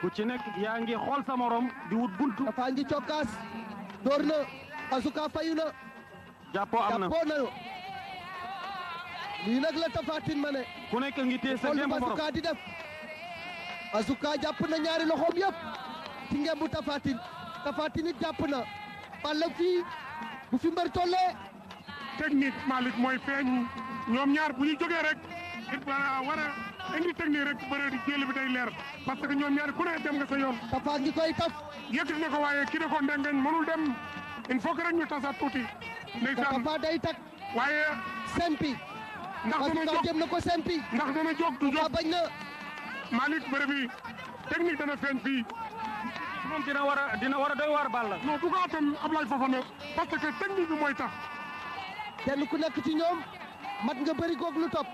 ku ci nekk yaa ngi xool sa morom di wut buntu. Tapha ngi cokkaas door na Bazooka fayu na. jàppoo am na jàppoo nañu. lii nag la Tapha Tine ma ne. ku nekk ngi téye sa ngemb morom Bazooka di def. Bazooka jàpp na ñaari loxoom yëpp ci ngembu Tapha Tine. Tapha Tine it jàpp na. Balla fii bu fi mbër tollee. technique Malick mooy feeñ ñoom ñaar bu ñu jógee rek it war a indi technique rek bëre di jël bi day leer parce que ñoom ñaar ku ne dem nga sa yoon. Tapha ngi koy taf. yëkkati na ko waaye kii da ko ndengeñ mënul dem il faut que rek ñu tasaat tuuti. ndeysaan Tapha day tak waaye sempi. ndax dana Bazooka jóg jëm na ko sempi. ndax dana jóg du jóg bañ na. Malick bëre bi technique dana feeñ fii. moom dina war a doy waar Balla. non du ko attan Ablaye Fofana parce que technique bi mooy tax. kenn ku nekk ci ñoom mat nga bëri goog lu topp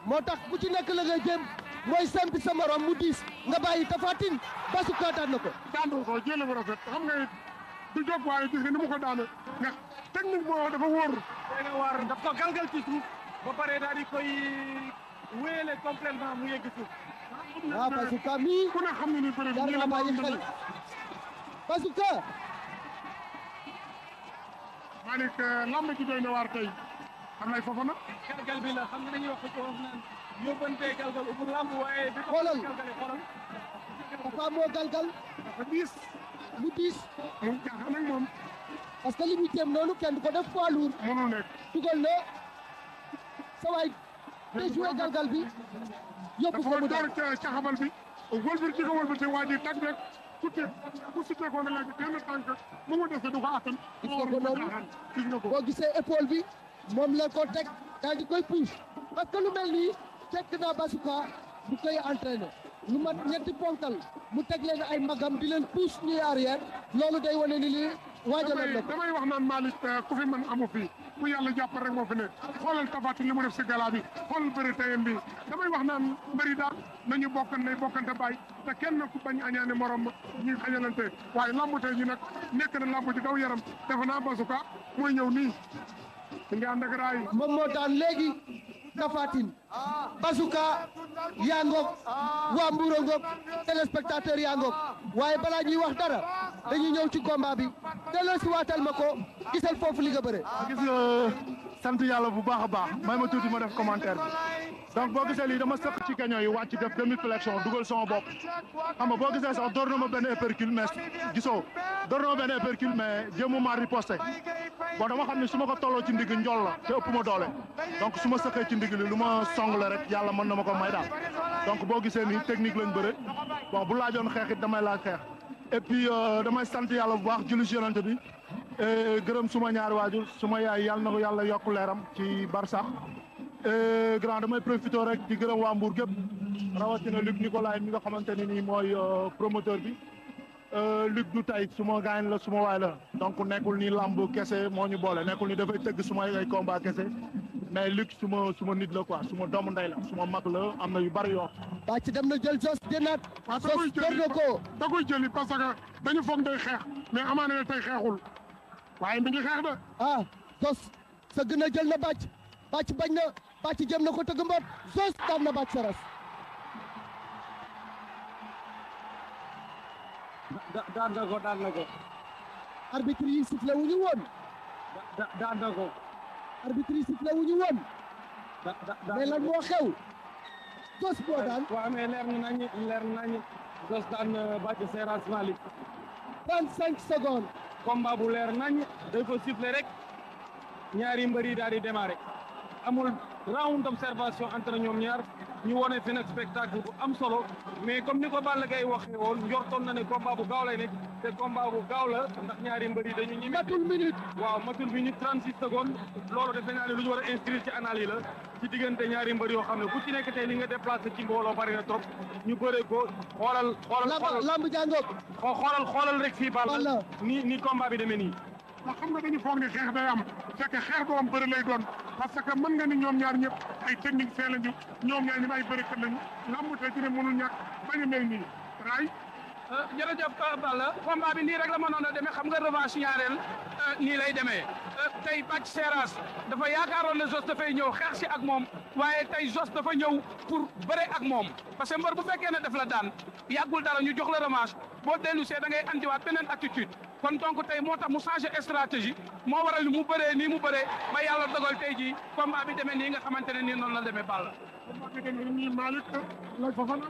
moo tax ku ci nekk la nga jëm mooy sempi sa morom mu diis nga bàyyi Tapha Tine Bazooka daan na ko. daan ko jëlee bu rafet xam nga it du jóg waaye gis nga ni mu ko daane nga technique boo dafa wóor. dana waar daf ko galgal ci suuf ba pare daal di koy wéyale complètement mu yegg suuf. waaw Bazooka mii ku ne xam na ni bëri jar naa bàyyi xel Bazooka. Malick lamb ji doy na waar tey Ablaye Fofana. galgal bi la xam nga dañuy wax ko wax naan yóbbante galgal ubbi lamb waaye. xoolal xoolal. Tapha moo galgal dafa diis mu diis mu jaaxal ak moom parce que li mu jéem noonu kenn du ko def poids lourd mënul nekk. dugal na sa waay déjoué galgal bi yóbbu ko dafa mu door daan. ca caxabal bi wëlbati ci ko wëlbati waa ji tag rek ku sutee ko na léegi benn tànk mu ngi dese du ko attan. gis nga ko noonu gis nga ko. boo gisee épaule bi moom la ko teg daal di koy puus parce que lu mel nii fekk naa Bazooka bu koy entraîné lu mat ñetti ponkal mu teg leen ay magam di leen puus ñuy arrière loolu day wane ni lii waajaloon na ko. damay wax naan Malick ku fi mën amu fi ku yàlla jàppal rek moo fi ne xoolal Tapha Tine li mu def si gala bi xoolal bëri tayam bi damay wax naan mbëri daal nañu bokkante bàyyi te kenn ku bañ añaane morom ma ñuy xañalante waaye lamb tey ji nag nekk na lamb ji daw yaram defe naa Bazooka mooy ñëw nii mi ngi ànd ak raay. moom moo daan léegi Tapha Tine Bazooka yaa ngoog waa Mbour a ngoog téléspectateur yaa ngoog waaye balaa ñuy wax dara dañuy ñëw ci combat bi delloo si waatal ma ko gisal foofu li nga bëre. gis nga sant yàlla bu baax a baax may ma tuuti ma def commentaire bi donc boo gisee lii dama sëq ci gaño yi wàcc def demi flexion dugal sama bopp xam nga boo gisee sax door na ma benn uppercut mais gisoo door na ma benn uppercut mais jéemu ma riposté bon dama xam ne su ma ko tolloo ci ndigg njool la te ëpp ma doole donc su ma sëqee ci ndigg li lu ma song la rek yàlla mën na ma ko may daal donc boo gisee ni technique lañ bëre bon bu laajoon xeex it damay laaj xeex et puis damay sant yàlla bu baax julli ci yonent bi gërëm suma ñaari waajur suma yaay yàlla na ko yàlla yokk leeram ci barsax grand damay profité rek di gërëm waa Mbour gépp rawatina Luc Nicolaï mi nga xamante ne nii mooy promoteur bi Luc du tay suma gaañ la suma waay la donc nekkul ni lamb kese moo ñu boole nekkul ni dafay tëgg suma ay combat kese mais Luc suma nit la quoi suma doomu ndey la suma mag la am na yu bari yoo. bàcc dem na jël Zoss génnaat. Zoss door na ko da koy jëli parce que dañu foog day xeex mais amaana ne tey xeexul waaye mi ngi xeex de. ah Zoss sa gën a jël na bàcc bañ na bàcc jëm na ko tëgg mboot Zoss daan na bàcc saras. daan na ko. arbitre yi sifflé wu ñu woon. daan na ko. arbitre yi sifflé wu ñu woon. mais lan moo xew. Zoss boo daan. waaw mais leer na nañu Zoss daan bàcc Seras Malick. 35 secondes. combat bu leer nañ day ko sifflé rek ñaari mbër yi daal di démarré amul round d'observation entre ñoom ñaar ñu wone fi nag spectacle bu am solo mais comme ni ko Balla Gaye waxee woon njortoon na ne combat bu gaaw lay nekk te combat bu gaaw la ndax ñaari mbër yi dañu ñime. matul minute. waaw matul minute 36 secondes loolu defe naa ne lu ñu war a inscrire ci analyse la ci diggante ñaari mbër yoo xam ne ku ci nekk tey li nga déplacé ci mbooloo bari na trop ñu bëree ko xoolal. lamb jàngoog. xoolal rek fii Balla ni combat bi demee nii. ndax xam nga dañu foog ne xeex day am fekk xeex du am bëri lay doon parce que mën nga ni ñoom ñaar ñëpp ay technique fee lañu ñoom ñaar ñëpp ay bërikat lañu lamb tey ci ne mënul ñàkk bañ a mel nii raay jërëjëf Balla combat bi nii rek la mënoon a demee xam nga revanche ñaareel nii lay demee tey Bathie Seras dafa yaakaaroon ne Zoss dafay ñëw xeex si ak moom waaye tey Zoss dafa ñëw pour bëre ak moom parce que mbër bu fekkee ne def la daan yàggul dara ñu jox la revanche boo dellu see da ngay andiwaat beneen attitude kon donc tey moo tax mu changé stratégie moo waral mu bëree nii mu bëree ba yàlla dogal tey jii combat bi demee nii nga xamante ne nii noonu la demee Balla. combat bi demee nii Malick laaj fa fan.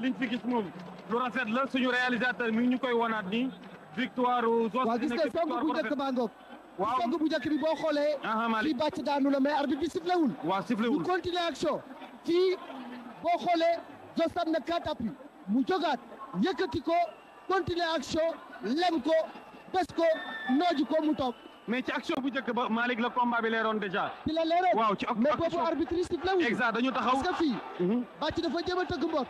liñ fi gis moom lu rafet la suñu réalisateur mi ngi ñu koy wonaat nii victoire Zoss. waaw gis nga song bu njëkk baa ngoog. waaw song bu njëkk bi boo xoolee. fii Bathie daanu la mais arbitre bi sifflé wul. waaw sifflé wul mu continuer action. fii boo xoolee Zoss am na 4 appuis mu jógaat yëkkati ko continuer action lem ko bés ko nooju ko mu toog. mais ci action bu njëkk ba Malick la combat bi leeroon déjà. ci la leeroon waaw ci mais boobu arbitre yi sifflé wul. exact dañu taxaw parce que fii. Bathie dafa jëm a tëgg mbot.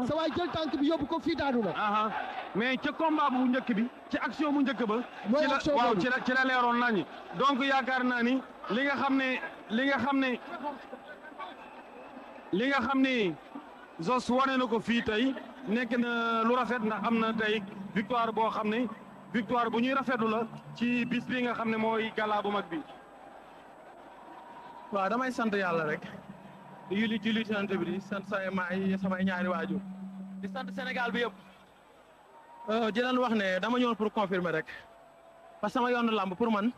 sa waay jël tànk bi yóbbu ko fii daanu la. mais ca combat bu njëkk bi ci action bu njëkk ba. mooy action waaw boobu ci la leeroon nañu. donc yaakaar naa ni li nga xam ne Zoss wane na ko fii tey nekk na lu rafet ndax am na tey victoire boo xam ne victoire bu ñuy rafetlu la ci bis bi nga xam ne mooy gala bu mag bi. waaw damay sant yàlla rek di julli sant bi di sant samay ñaari waajur di sant Sénégal bi yëpp di leen wax ne dama ñëwoon pour confirmer rek parce que sama yoonu làmb pour man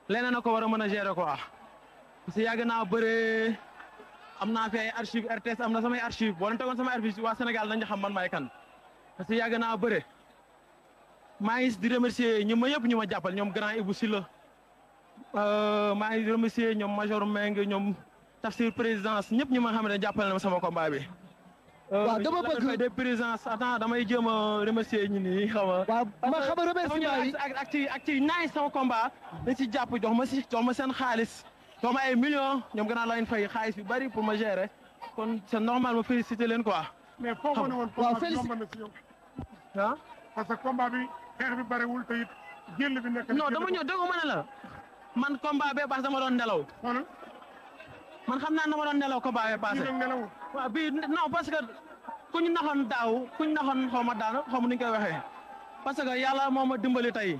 leneen na ko war a mën a gérer quoi parce que yàgg naa bëre am naa fi ay archive RTS am na samay archive boo leen tegoon samay archive waa Sénégal nañ xam man maay kan parce que yàgg naa bëre maa ngi di remercier ñi ma yëpp ñu ma jàppal ñoom grand Ibou Sylla maa ngi remercier ñoom major Meng ñoom Tafsir présidence ñëpp ñi ma xam ne jàppale na ma sama combat bi. waaw dama bëgg des présidence attends damay jéem a remercier ñi nii xaw ma. waaw ma xam remerciement yi ak ci naaj sama combat dañ si jàpp jox ma seen xaalis jox ma ay millions ñoom gannaaw la leen fay xaalis yu bari pour ma gérer kon c'est normal ma féliciter leen quoi. mais foofu ne woon combat bi yomb na si yow. ah parce que combat bi xeex bi bariwul te it jël bi nekk. non dama ñëw dégg ma ne la man combat bee paase dama doon nelaw. xoolal man xam naa ne dama doon nelaw combat bee paase. bii nelaw. waaw bii non parce que ku ñu naxoon daaw ku ñu naxoon xaw ma daanu xaw ma nu ñu koy waxee parce que yàlla moo ma dimbali tey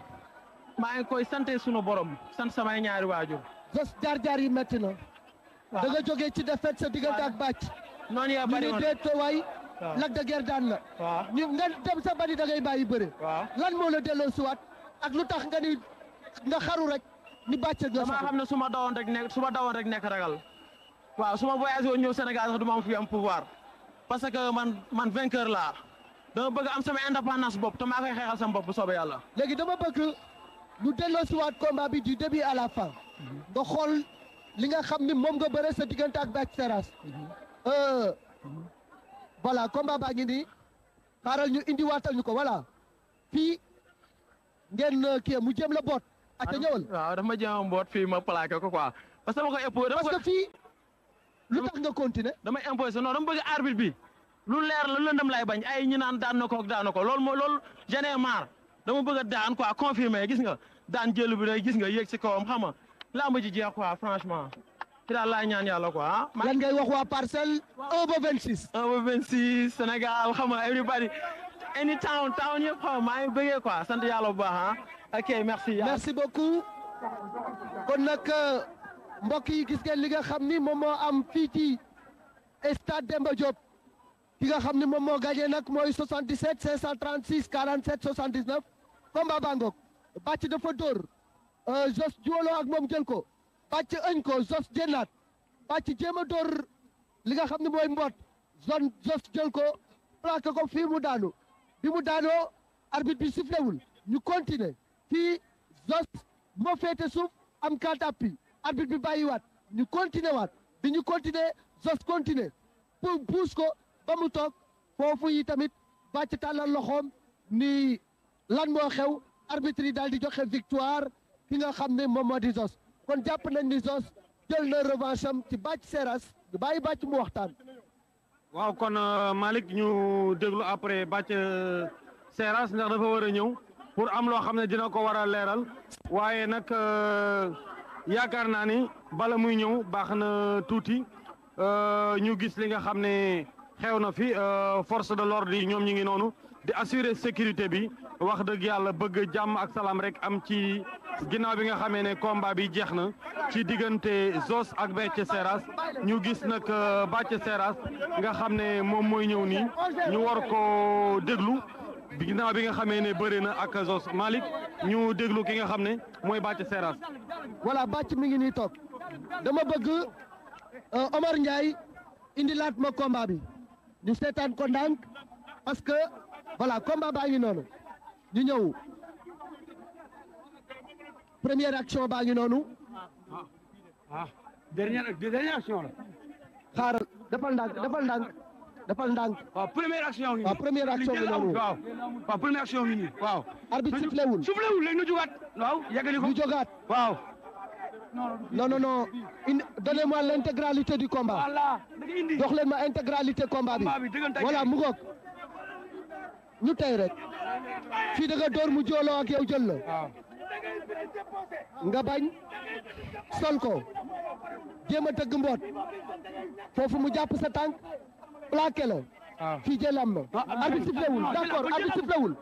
maa ngi koy sant sunu borom sant samay ñaari waajur. Zoss jaar-jaar yi métti na. waaw da nga jógee ci défaite sa diggante ak Bathie. noonu yaa bari ñu woon ne déet waay. waaw Lac de Guiers daan la. waaw ñu nga dem sa bari da ngay bàyyi bëre. waaw lan moo la delloo siwaat ak lu tax nga xaru rek ni Bathie nga damaa xam ne su ma dawoon rek nekk ragal waaw su ma voyagé woon ñëw Sénégal sax du ma am fi am pouvoir parce que man vainqueur laa dama bëgg am sama indépendance bopp te maa koy xeexal sama bopp bu soobee yàlla. léegi dama bëgg ñu delloo siwaat combat bi du début à la fin nga xool li nga xam ni moom nga bëre sa diggante ak Bathie Seras voilà combat baa ngi nii xaaral ñu indiwaatal ñu ko voilà fii ngeen kii mu jëm la boot. ak ñëwal waaw dafa ma jéem a mboot fii ma plaqué ko quoi parce que dama koy imposé. parce que fii lu tax nga continuer. damay imposé non dama bëgg arbitre bi lu leer la lu lëndëm lay bañ ay ñu naan daan na ko ak daan na ko loolu j'en ai marre dama bëgg a daan quoi confirmé gis nga daan jël bi rek gis nga yéeg si kawam xam nga làmb ji jeex quoi franchement ci daal laay ñaan yàlla quoi ah. lan ngay wax waa parcelle 1 ba 26. 1 ba 26 Sénégal xam nga everybody any town yëpp xam nga maa ngi bëggee quoi sant yàlla bu baax ah. ok merci beaucoup kon nag mbokk yi gis ngeen li nga xam ni moom moo am fii ci stade Demba Diop ki nga xam ni moom moo gagné nag mooy 77 536 47 79 combat bangok Bathie dafa dóor Zoss juwaloo ak moom jël ko Bathie ëñ ko Zoss jënnaat Bathie jéem a dóor li nga xam ne mooy mboot Zoss jël ko plaqué ko fii mu daanu bi mu daanoo arbitre bi sifflé wul ñu continuer fii Zoss moo féete suuf am 4 appuis arbitre bi bàyyiwaat ñu continuer waat bi ñu continuer Zoss continuer pour pousse ko ba mu toog foofu yi tamit Bathie tàllal loxoom ni lan moo xew arbitre yi daal di joxe victoire ki nga xam ne moom moo di Zoss kon jàpp nañ ni Zoss jël na revanche am ci Bathie Seras ñu bàyyi Bathie mu waxtaan. waaw kon Malick ñu déglu après Bathie Seras ndax dafa war a ñëw pour am loo xam ne dina ko war a leeral waaye nag yaakaar naa ni bala muy ñëw baax na tuuti ñu gis li nga xam ne xew na fi force de l'ordre yi ñoom ñi ngi noonu di assurer sécurité bi wax dëgg yàlla bëgg jàmm ak salaam rek am ci ginnaaw bi nga xamee ne combat bi jeex na ci diggante Zoss ak Bathie Seras ñu gis nag Bathie Seras nga xam ne moom mooy ñëw nii ñu war ko déglu ginnaaw bi nga xamee ne bëri na ak Zoss. Malick ñu déglu ki nga xam ne mooy Bathie Seras. voilà Bathie mi ngi nii toog dama bëgg Omar Ndiaye indilaat ma combat bi ñu seetaan ko ndànk parce que voilà combat baa ngi noonu ñu ñëw première action baa ngi noonu. dernière action la. xaaral defal ndànk. waaw première action ngi nii. waaw première action ngi noonu. waaw première action ngi nii waaw. arbitre sifflé wul. léegi ñu jógaat. waaw yeggali ko ñu jógaat. waaw. non donnez-moi l'intégralité du combat. voilà jox leen ma intégralité combat bi. voilà mu ngoog ñu tey rek fii da nga door mu jooloo ak yow jël la. nga bañ sol ko jéem a tëgg mboot foofu mu jàpp sa tànk plaqué la. fii jël am na. arbitre sifflé wul d'accord arbitre sifflé wul.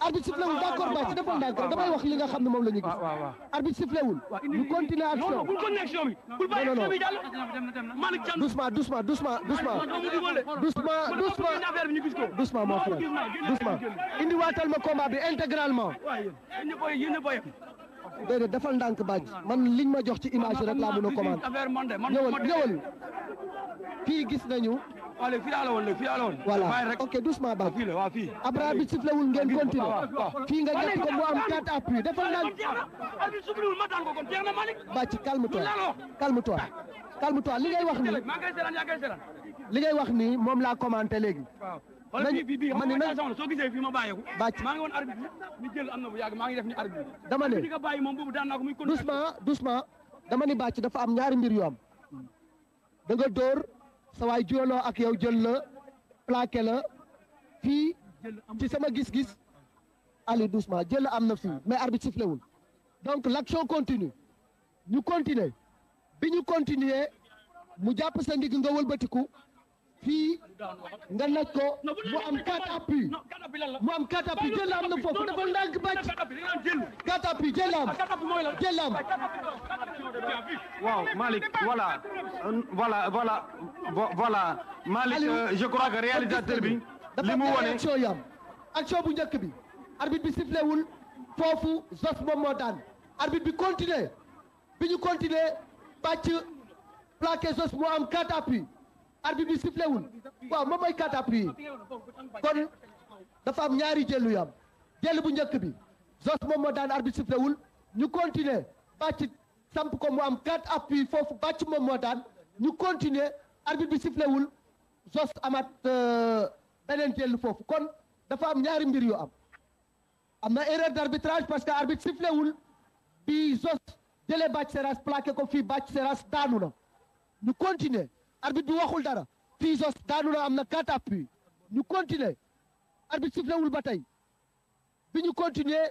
arbitre sifflé wul d'accord Bathie defal ndànk rek damay wax li nga xam ne moom la ñu gis. arbitre sifflé wul. ñu continuer action. non doucement mon frère doucement indi waatal ma combat bi intégralement. déedéet defal ndànk Bathie man liñ ma jox ci image rek laa mën a commande. ñëwal fii gis nañu. fii laa la woon voilà ok doucement Bathie après arbitre sifflé wul ngeen continuer fii nga jàpp ko mu am 4 appuis defal ndànk. Bathie calme-toi li ngay wax ni moom laa commenté léegi. man ni nag soo gisee fii ma bàyyeeku. Bathie maa ngi woon arbitre mi jël am na bu yàgg maa ngi def ni arbitre. dama ne di nga bàyyi moom boobu daan naa ko muy doucement dama ni Bathie dafa am ñaari mbir yu am da nga dóor sa waay jooloo ak yow jël la plaqué la fii ci sama gis-gis allez doucement jël la am na fii mais arbitre sifflé wul donc l'action continue ñu continuer bi ñu continuer mu jàpp sa ndig nga wëlbatiku fii nga naj ko mu am 4 appuis jël la am na foofu dafa ndànk Bathie 4 appuis jël la am waaw Malick voilà Malick je crois que réalisateur bi li mu wone action yam action bu njëkk bi arbitre bi sifflé wul foofu Zoss moom moo daan arbitre bi continuer bi ñu continuer Bathie plaqué Zoss mu am 4 appuis arbitre bi sifflé wul waaw moom mooy 4 appuis kon dafa am ñaari jël yu am jël bu njëkk bi Zoss moom moo daan arbitre sifflé wul ñu continuer Bathie samp ko mu am 4 appuis foofu Bathie moom moo daan ñu continuer arbitre bi sifflé wul Zoss amaat beneen jël foofu kon dafa am ñaari mbir yu am na erreur d'arbitrage parce que arbitre sifflé wul bi Zoss jëlee Bathie Seras plaqué ko fii Bathie Seras daanu na ñu continuer arbitre bi waxul dara fii Zoss daanu na am na 4 appuis ñu continuer arbitre sifflé wul ba tey bi ñu continuer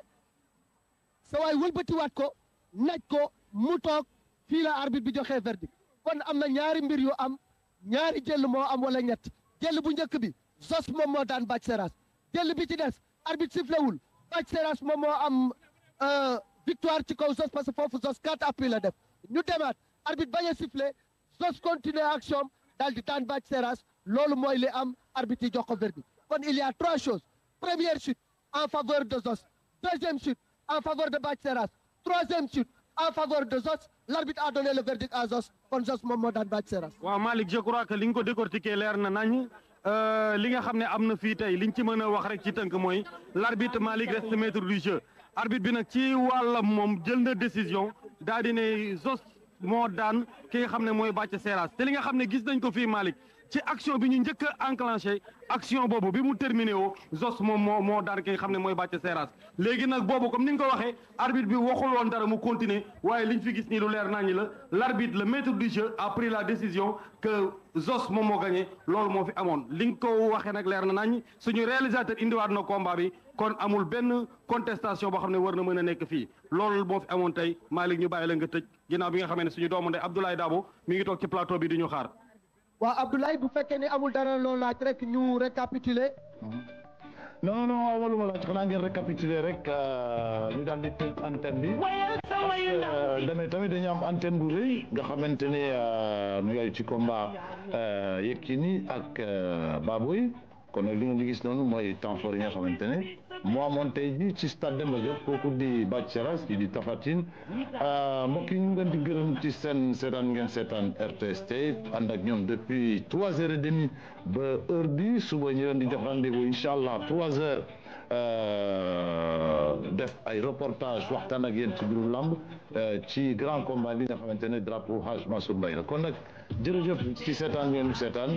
sa waay wëlbatiwaat ko naj ko mu toog fii la arbitre bi joxee verdict kon am na ñaari mbir yu am ñaari jël moo am wala ñett jël bu njëkk bi Zoss moom moo daan Bathie Seras jël bi ci des arbitre sifflé wul Bathie Seras moom moo am victoire ci kaw Zoss parce que foofu Zoss 4 appuis la def ñu demaat arbitre bañ a sifflé Zoss continuer action daal di daan Bathie Seras loolu mooy li am arbitre yi jox ko verdict kon il y a 3 choses première chute en faveur de Zoss deuxième chute en faveur de Bathie Seras troisième chute en faveur de Zoss l'arbitre a donné le verdict à Zoss kon Zoss moom moo daan Bathie Seras. waaw Malick je crois que li nga ko décortiquer leer na nañ li nga xam ne am na fii tey liñ ci mën a wax rek ci tënk mooy l'arbitre Malick reste maître du jeu arbitre bi nag ci wàllam moom jël na décision daal di ne Zoss moo daan ki nga xam ne mooy Bathie Seras te li nga xam ne gis nañ ko fii Malick ci action bi ñu njëkk a enclenché action boobu bi mu terminé woo Zoss moom moo daan ki nga xam ne mooy Bathie Seras léegi nag boobu comme ni nga ko waxee arbitre bi waxul woon dara mu continuer waaye liñ fi gis nii lu leer nañu la l'arbitre le maître du jeu a pris la décision que Zoss moom moo gagné loolu moo fi amoon li nga ko waxee nag leer na nañ suñu réalisateur indiwaat na combat bi kon amul benn contestation boo xam ne war na mën a nekk fii loolu moo fi amoon tey Malick ñu bàyyi la nga tëj ginnaaw bi nga xamee ne suñu doomu ndey Abdoulaye Dabo mi ngi toog ci plateau bi di ñu xaar. waa Abdoulaye bu fekkee ne amul dara loolu laaj rek ñu récapituler. non non awaluma laaj xanaa ngeen récapituler rek ñu daal di tëj antenne bi demee tamit dañu am antenne bu rëy nga xamante ne mu ngi ci combat Yékini ak Baboy kon nag li nga gis noonu mooy temps fort yi nga xamante ne moo amoon tey jii ci stade Demba Diop kooku di Bathie Seras di Tapha Tine mbokk yi ñu ngeen di gërëm ci seen seetaan ngeen seetaan RTS tey ànd ak ñoom depuis 3h30 ba heure bi suba ñu leen di jox rendez-vous incha allah 3h def ay reportage waxtaan ak yéen ci biiru lamb ci grand combat bi nga xamante ne drapeau Hadj Mansour Mbaye la kon nag jërëjëf ci seetaan ngeen seetaan.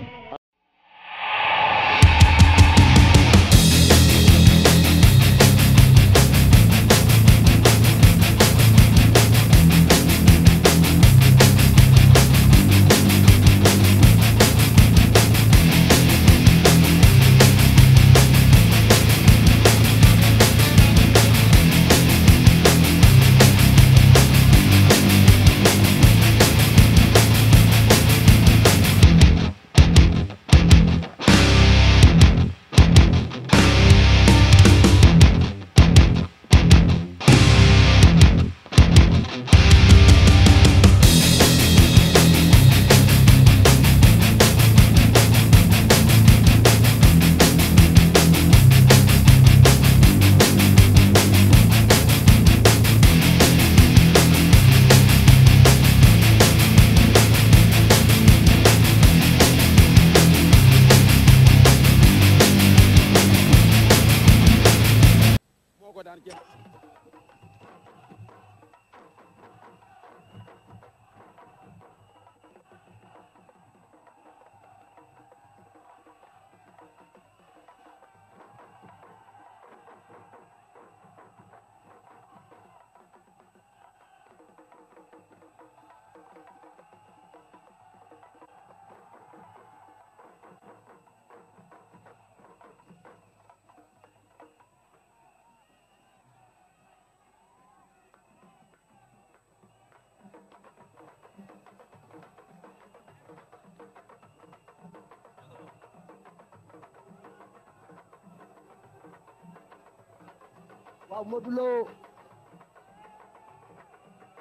waaw Modou Lo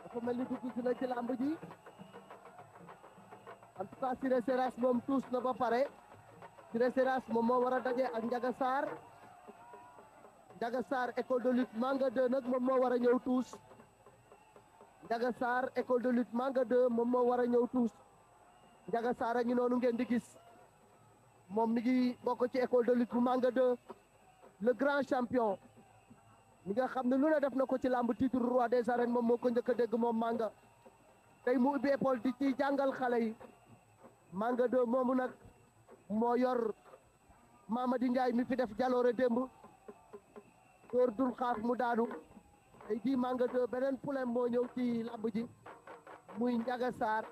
dafa mel ni dugg si na ci làmb ji en tout cas Siré Seras moom tuus na ba pare Siré Seras moom moo war a daje ak Ndiaga Sarr école de lutte Manga 2 nag moom moo war a ñëw tuus Ndiaga Sarr école de lutte Manga 2 moom moo war a ñëw tuus Ndiaga Sarr a ngi noonu ngeen di gis moom mi ngi bokk ci école de lutte bu Manga 2 le grand champion mi nga xam ne lu ne def na ko ci làmb titre roi des arènes moom moo ko njëkk a dégg moom Manga tey mu ubbi école di ci jàngal xale yi Manga 2 moomu nag moo yor Mamadi Ndiaye mi fi def jaloore démb dóor dul xaaf mu daanu tey jii Manga 2 beneen problème moo ñëw ci làmb ji muy Ndiaga Sarr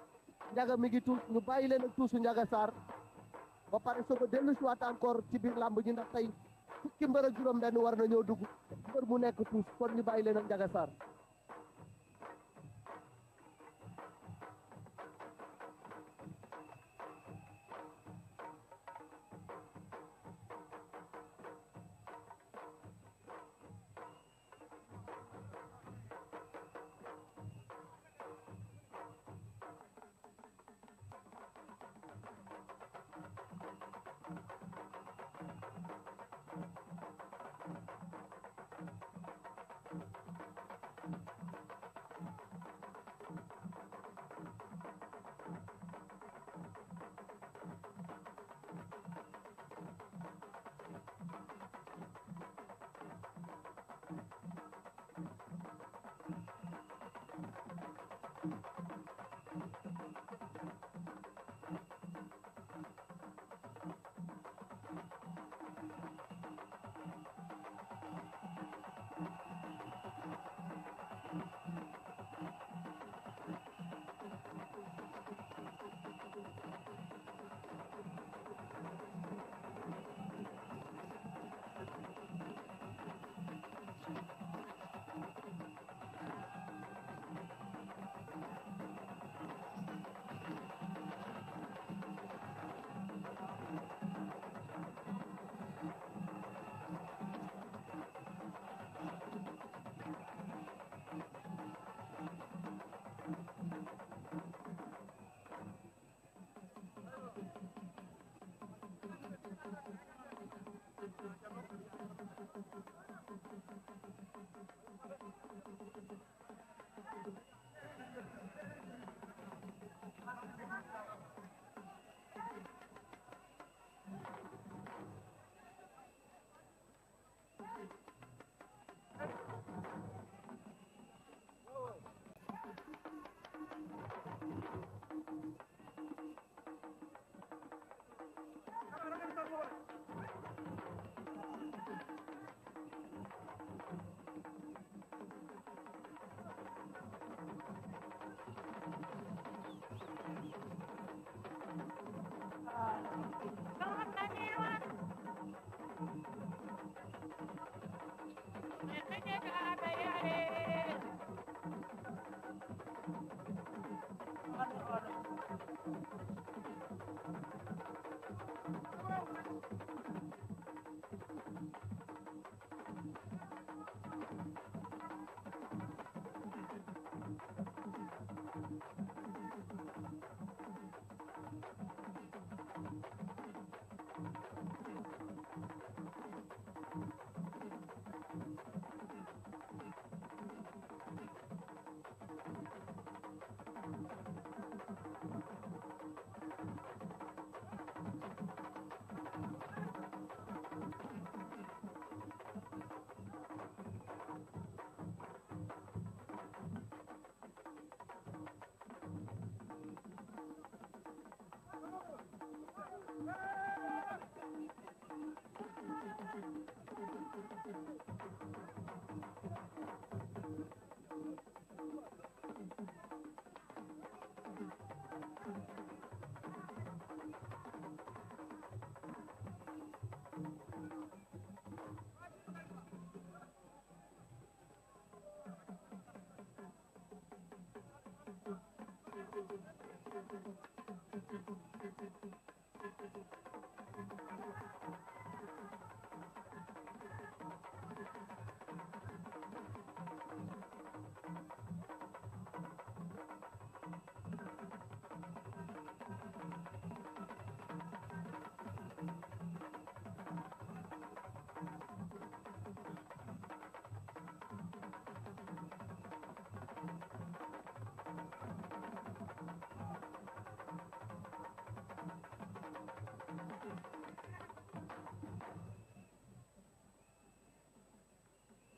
Ndiaga mi ngi tuus ñu bàyyi leen ak tuusu Ndiaga Sarr ba pare soo ko dellu si waat encore ci biir làmb ji ndax tey fukki mbër ak juróom benn war na ñëw dugg mbër mu nekk tuus kon ñu bàyyi leen ak Ndiaga Sarr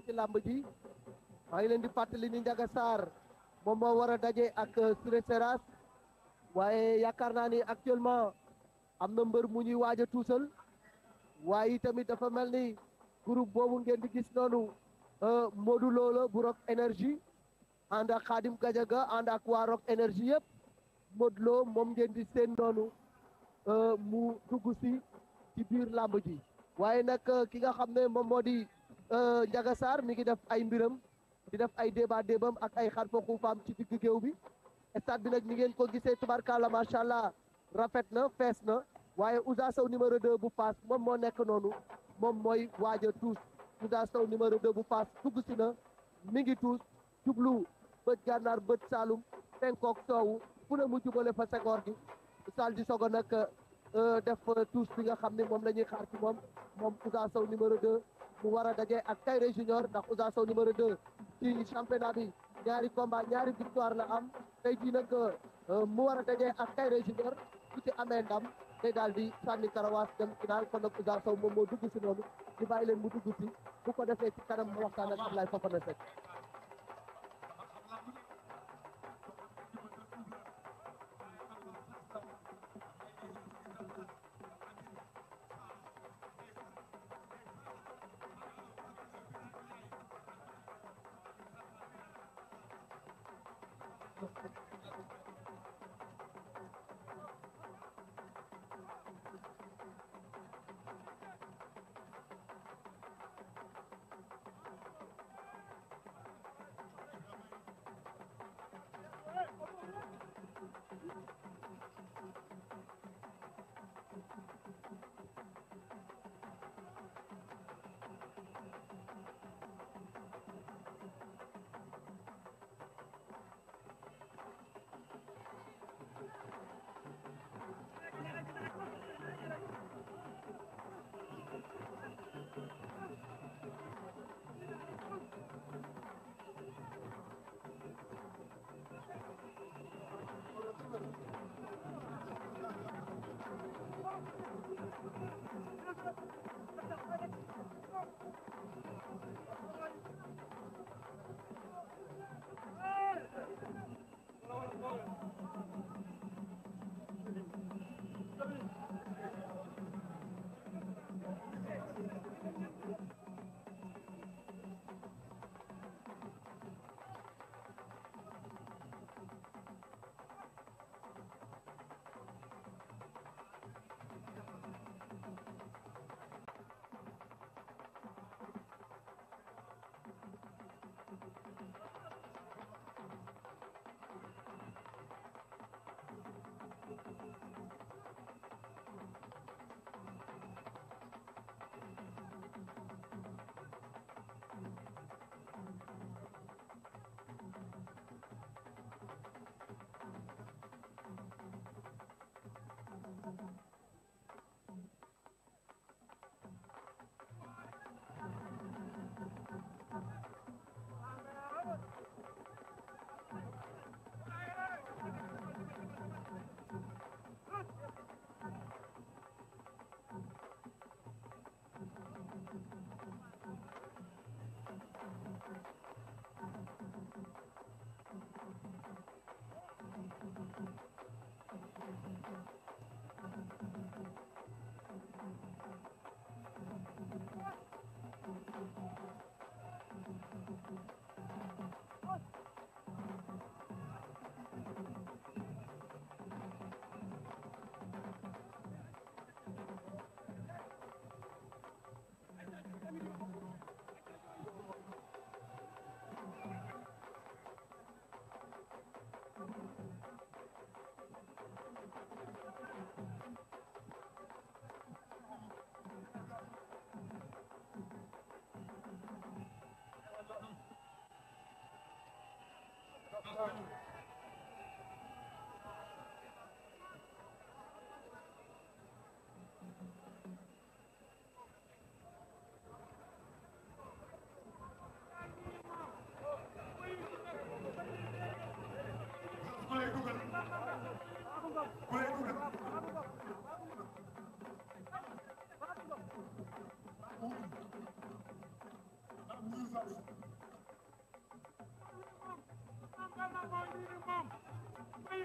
ci làmb ji maa ngi leen di fàttali ni Ndiaga Sarr moom moo war a daje ak Siré Seras waaye yaakaar naa ni actuellement am na mbër mu ñuy waaj a tuusal waaye tamit dafa mel ni groupe boobu ngeen di gis noonu Modou Lo la bu Rock Énergie ànd ak Khadim Gadiaga ànd ak waa Rock Énergie yëpp Modou Lo moom ngeen di seen noonu mu dugg si ci biir làmb ji waaye nag ki nga xam ne moom moo di Ndiaga Sarr mi ngi def ay mbiram di def ay débat débam ak ay xar fa xuufaam ci digg géew bi stade bi nag ni ngeen ko gisee tubarkalla macha allah rafet na fees na waaye Ousa Sow numéro 2 bu Fass moom moo nekk noonu moom mooy waaj a tuus Ousa Sow numéro 2 bu Fass dugg si na mi ngi tuus jublu bët gànnaar bët Saalum penkook soowu fu ne mu jubale fa Senghor gi Sall di sogo nag def tuus bi nga xam ne moom la ñuy xaar ci moom Ousa Sow numéro 2 mu war a daje ak Kayre Junior ndax Ousa Sow numéro 2 ci championnat bi ñaari combat ñaari victoire la am tey jii nag mu war a daje ak Kayre Junior su ci amee ndam day daal di sànni karawaas dem final kon nag Ousa Sow moom moo dugg si noonu di bàyyi leen mu dugg si bu ko defee ci kanam mu waxtaan ak Ablaye Fofana Seck.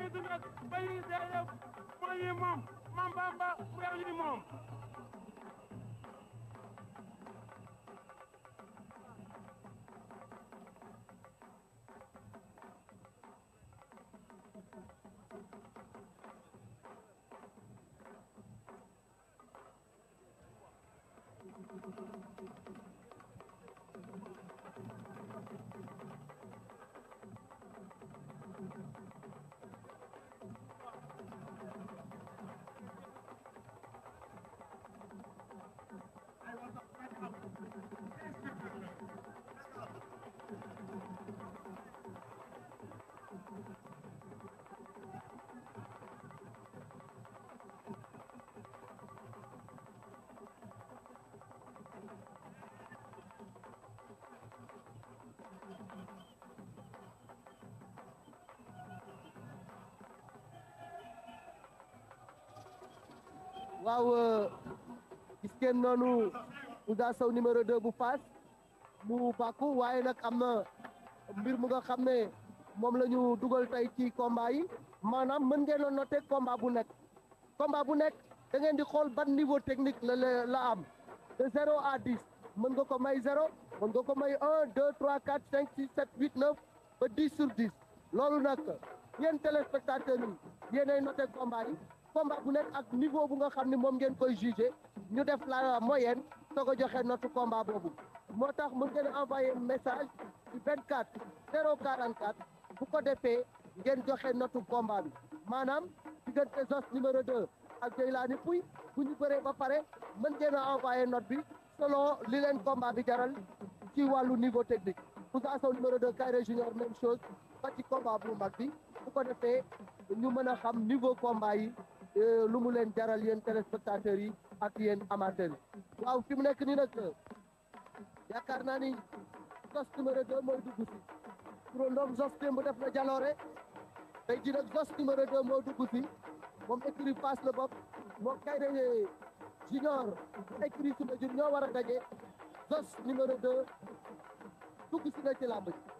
jiitu nag Baye Seye mooy yi moom Mame Bamba bu yaa ñu moom waaw gis ngeen noonu Ouza Sow numéro 2 bu Fass mu bàkku waaye nag am na mbir mu nga xam ne moom la ñu dugal tey ci combat yi maanaam mën ngeen a noter combat bu nekk da ngeen di xool ban niveau technique la am de 0 à 10 mën nga ko may 0 mën nga ko may 1 2 3 4 5 6 7 8 9 ba 10 sur 10 loolu nag yéen téléspectateurs yi yéenay noter combat yi combat bu nekk ak niveau bu nga xam ne moom ngeen koy jugé ñu def la moyenne soog a joxe notu combat boobu moo tax mën ngeen envoyé message ci 24 044 bu ko defee ngeen joxe notu combat bi maanaam diggante Zoss numéro 2 ak Jeylani Pouye bu ñu bëree ba pare mën ngeen a envoyé note bi selon li leen combat bi jaral ci wàllu niveau technique Ouza Sow numéro 2 Kairé Junior même chose ba ci combat bu mag bi bu ko defee ñu mën a xam niveau combat yi lu mu leen jaral yéen téléspectateurs yi ak yéen amateurs yi waaw fi mu nekk nii nag yaakaar naa ni Zoss numéro 2 mooy dugg si turandoom Zoss démb def na jaloore tey ji nag Zoss numéro 2 moo dugg si moom écurie Fass la bopp moom Kairé Junior écurie Soumbédioune ñoo war a daje Zoss numéro 2 dugg si na ci làmb ji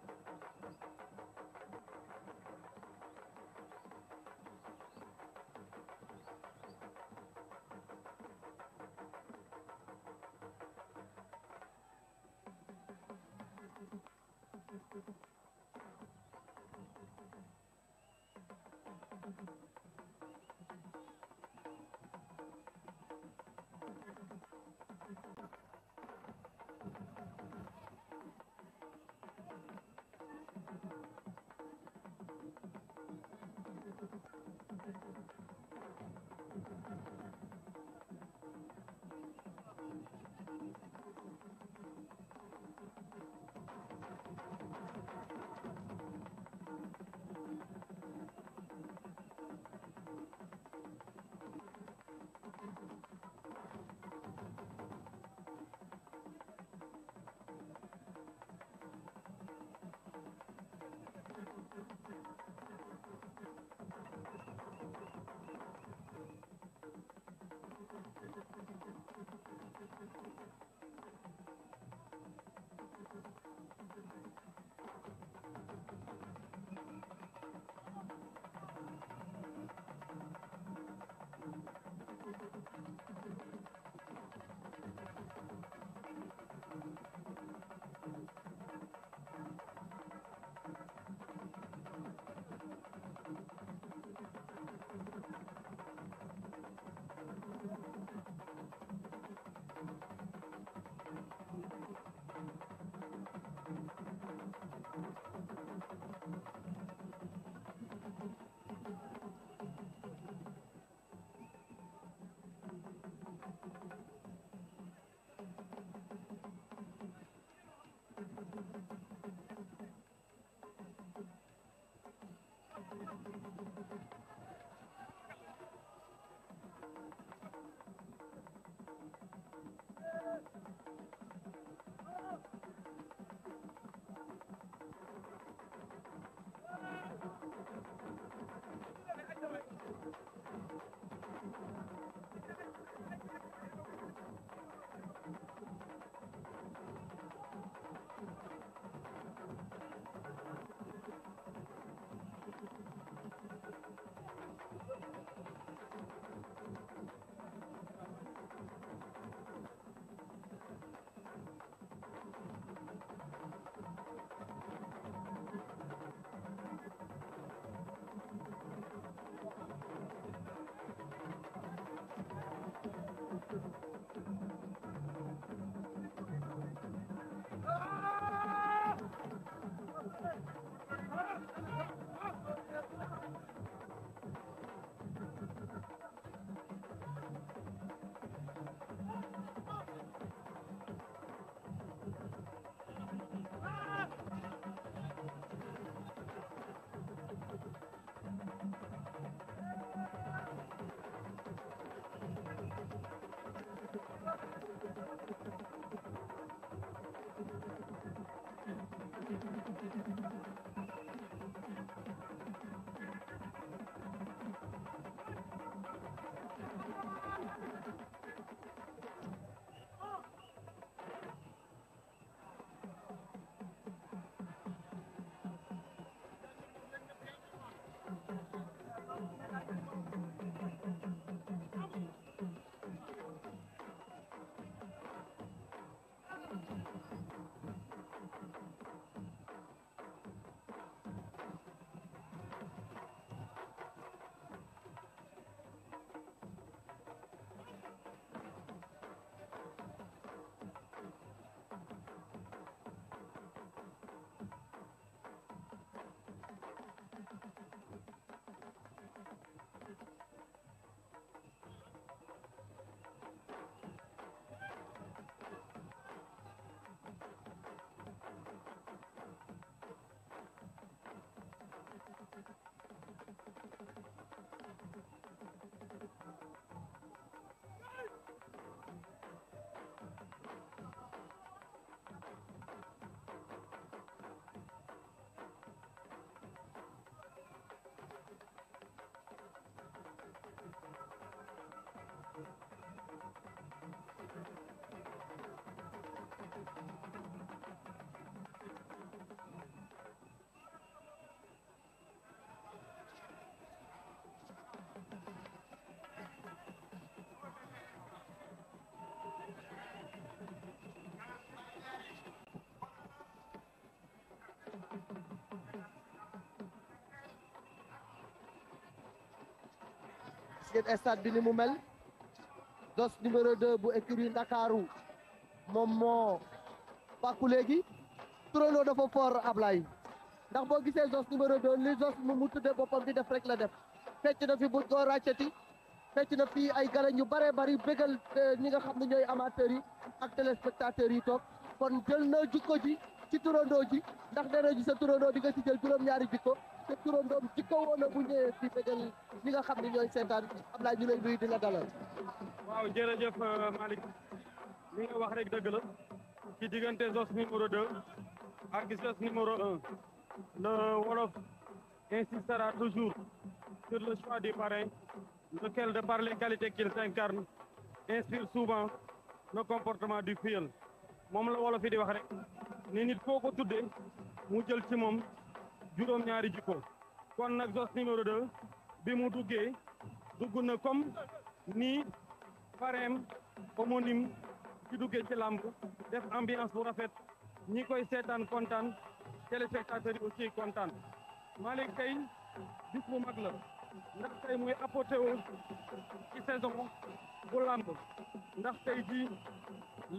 ngeen stade bi ni mu mel Zoss numéro 2 bu écurie Ndakaaru moom moo bàkku léegi turandoo dafa fort Ablaye ndax boo gisee Zoss numéro 2 li Zoss mu tudde boppam di def rek la def fecc na fi bu ko ràccati fecc na fii ay galañ yu bare bari bégal ñi nga xam ne ñooy amateurs yi ak téléspectateurs yi toog kon jël na jikko ji ci turandoo ji ndax nee na ji sa turandoo di nga ci jël juróom-ñaari jikko te turandoom jikko woon na bu ñëwee fii bégal ñi nga xam ne ñooy seetaan Ablaye ñu lay nuyu di la dalal. waaw jërëjëf Malick li nga wax rek dëgg la ci diggante Zoss numéro 2 ak Zoss numéro 1 le Wolof insistera toujours sur le choix du parrain lequel de par les qualités qu'il incarne inspire souvent le comportement du filleul moom la Wolof yi di wax rek ni nit koo ko tuddee mu jël ci moom juróom-ñaari jikko kon nag Zoss numéro 2 bi mu duggee dugg na comme ni parrain homonyme ci duggee ci làmb def ambiance bu rafet ñi koy seetaan kontaan téléspectateurs yi aussi kontaan Malick tey bis bu mag la ndax tey muy apothéose ci saison bu làmb ndax tey ji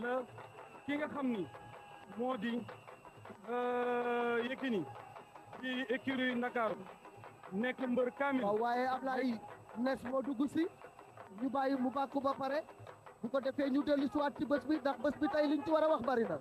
la ki nga xam ni moo di Yékini ci écurie Ndakaaru nekk mbër kaamil. waaw waaye Ablaye Nes moo dugg si ñu bàyyi mu bàkku ba pare bu ko defee ñu dellu si waat ci bés bi ndax bés bi tey liñ ci war a wax bari na.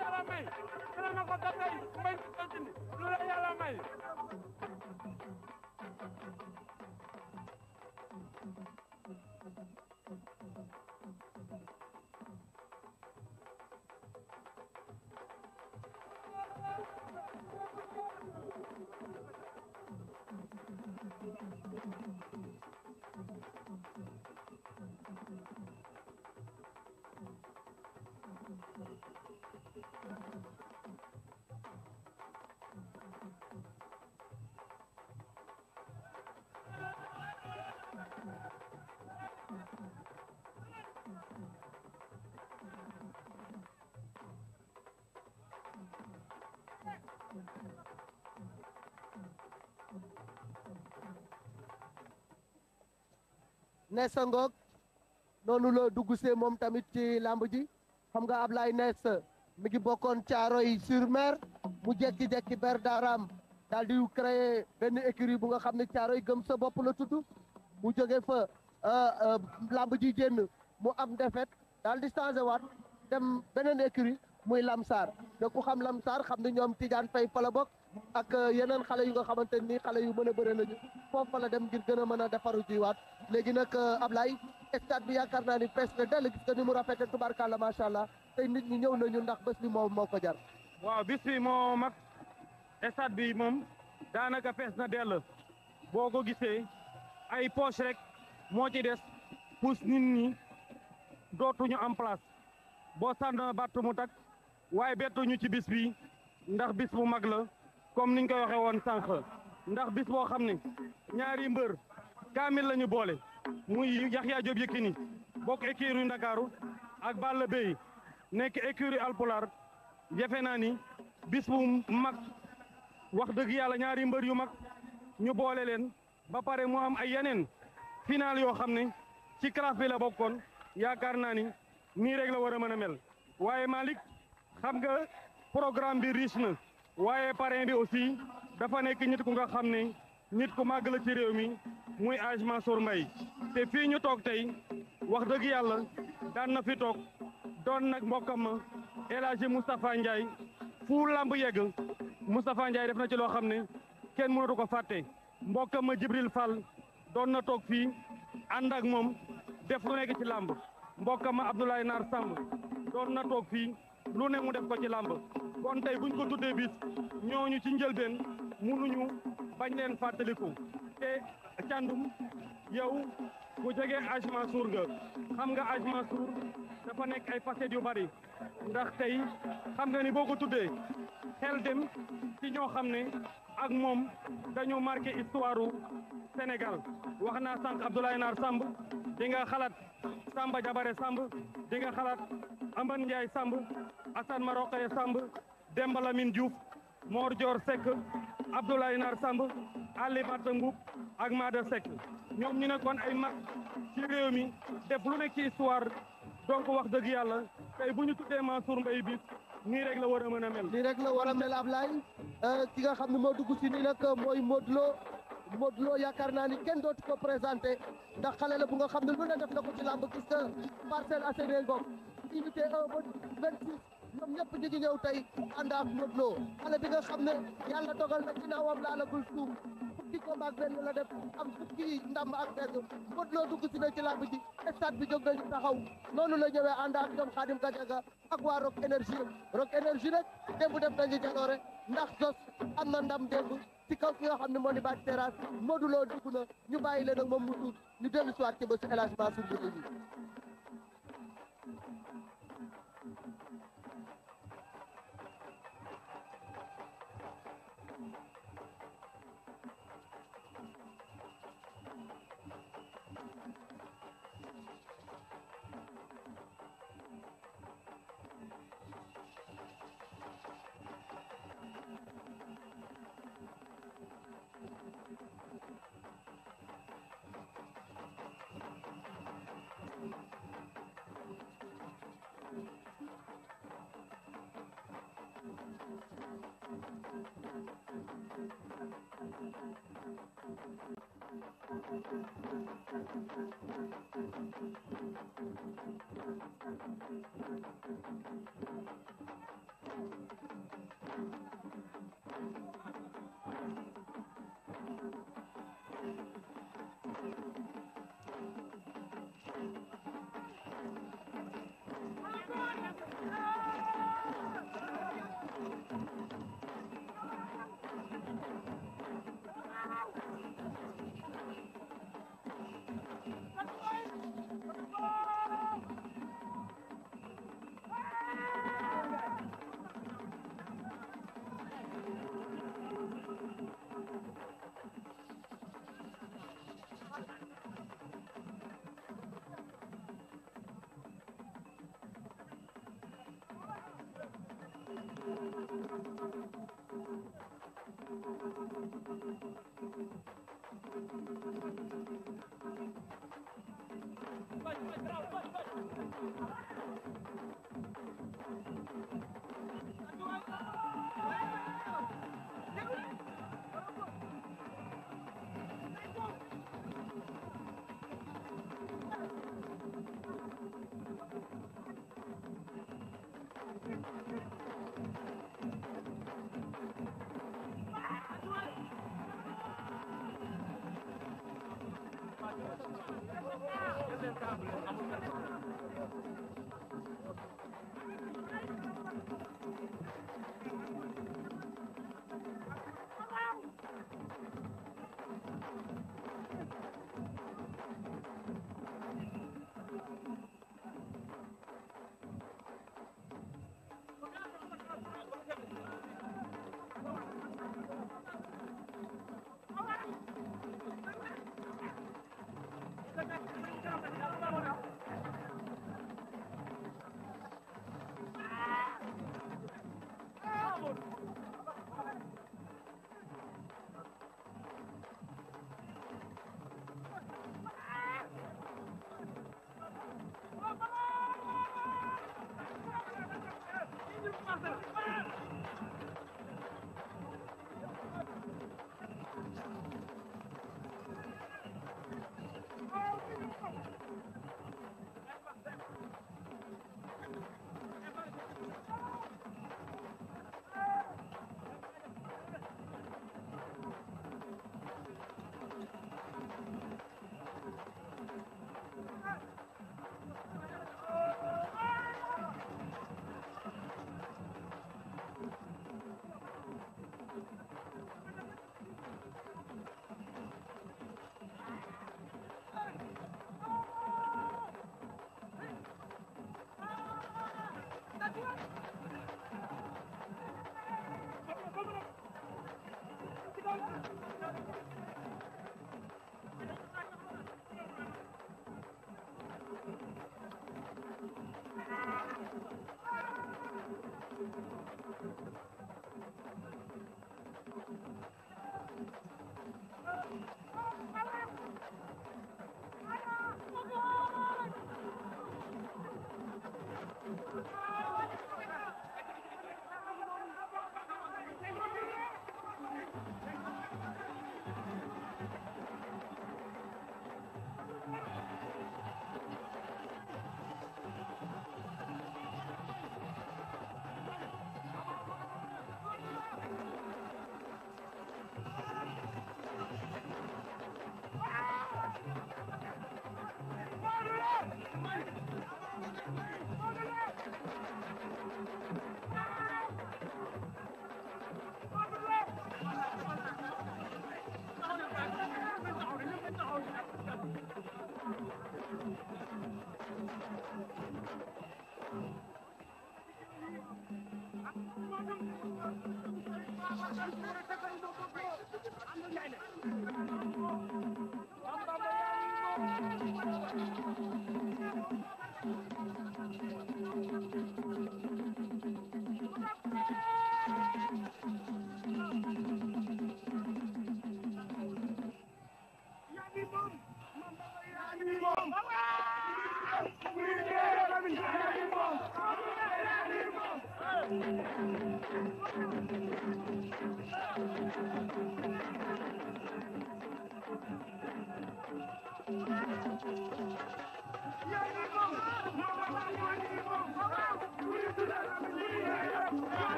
Yàlla may Ness ngoog noonu la dugg see moom tamit ci làmb ji xam nga Ablaye Ness mi ngi bokkoon Thiaroye-sur-Mer mu jekki-jekki ber daaraam daal di créer benn écurie bu nga xam ne Thiaroye gëm sa bopp la tudd mu jóge fa làmb ji génn mu am défaite daal di changé waat dem beneen écurie muy Lamsar te ku xam Lamsar xam ne ñoom Tidiane Faye fa la bokk ak yeneen xale yu nga xamante ni xale yu mën a bëre lañu foofu fa la dem ngir gën a mën a defaru jiwaat léegi nag Ablaye stade bi yaakaar naa ni fees na dell gis nga ni mu rafete tubarkalla macha allah tey nit ñi ñëw nañu ndax bés bi moom moo ko jar. waaw bis bi moo mag stade bi moom daanaka fees na dell boo ko gisee ay poche rek moo ci des pousse nit ñi dootuñu am place boo sànn battu mu tak waaye bettuñu ci bis bi ndax bis bu mag la comme niñ koy waxee woon sànq ndax bis boo xam ne ñaari mbër kaamil la ñu boole muy Yaxya Diop Yékini bokk écurie Ndakaaru ak Balla Beye nekk écurie Alpulaar jafe naa ni bis bu mag wax dëgg yàlla ñaari mbër yu mag ñu boole leen ba pare mu am ay yeneen final yoo xam ne ci classe bi la bokkoon yaakaar naa ni nii rek la war a mën a mel waaye Malick xam nga programme bi riche na waaye parrain bi aussi dafa nekk nit ku nga xam ne nit ku màgg la ci réew mi muy Hadj Mansour Mbaye te fii ñu toog tey wax dëgg yàlla daan na fi toog doon nag mbokkam ma El Hadji Moustapha Ndiaye fu lamb yegg Moustapha Ndiaye def na ci loo xam ne kenn mënatu ko fàtte mbokkam ma Jibril Fall doon na toog fii ànd ak moom def lu nekk ci lamb mbokkam ma Abdoulaye Nar Samb doon na toog fii lu ne mu def ko ci lamb kon tey buñ ko tuddee bis ñooñu ci njëlbeen munuñu bañ leen fàttaliku te càndum yow ku jege Hadj Mansour nga xam nga Hadj Mansour dafa nekk ay facettes yu bari ndax tey xam nga ni boo ko tuddee xel dem ci ñoo xam ne ak moom dañu marqué histoire u Sénégal wax naa sànq Abdoulaye Nar Samb di nga xalaat Samba Jabare Samb di nga xalaat Amban Ndiaye Samb Assane Marokaye Samb Demba Lamine Diouf Mor Dior Seck Abdoulaye Nar Samb Ali Bata Mboup ak Mada Seck ñoom ñu nekkoon ay mag ci réew mi def lu nekk ci histoire donc wax dëgg yàlla tey bu ñu tuddee Mansour Mbaye bis nii rek la war a mën a mel. nii rek la war a mel Ablaye ki nga xam ne moo dugg si nii nag mooy Modou Lo Modou Lo yaakaar naa ni kenn dootu ko présenté ndax xale la bu nga xam ne lu ne def na ko ci làmb gis nga Parcelles Assainies ngoog unité 1 ba 26 ñoom ñëpp ñu ngi ñëw tey ànd ak Modou Lo xale bi nga xam ne yàlla dogal na ginnaawam laalagul suuf fukki combat ak benn la def am fukki ndam ak benn Modou Lo dugg si na ci làmb ji stade bi jóg nañu taxaw noonu la ñëwee ànd ak ñoom Khadim Gadiaga ak waa Rock Énergie nag démb def nañu jaloore ndax Zos am na ndam démb ci kaw ki nga xam ne moo di Bathie Seras Modou Lo dugg na ñu bàyyi leen ak moom mu tuut ñu dellu si waat ci bésu El Hadj Mansour bi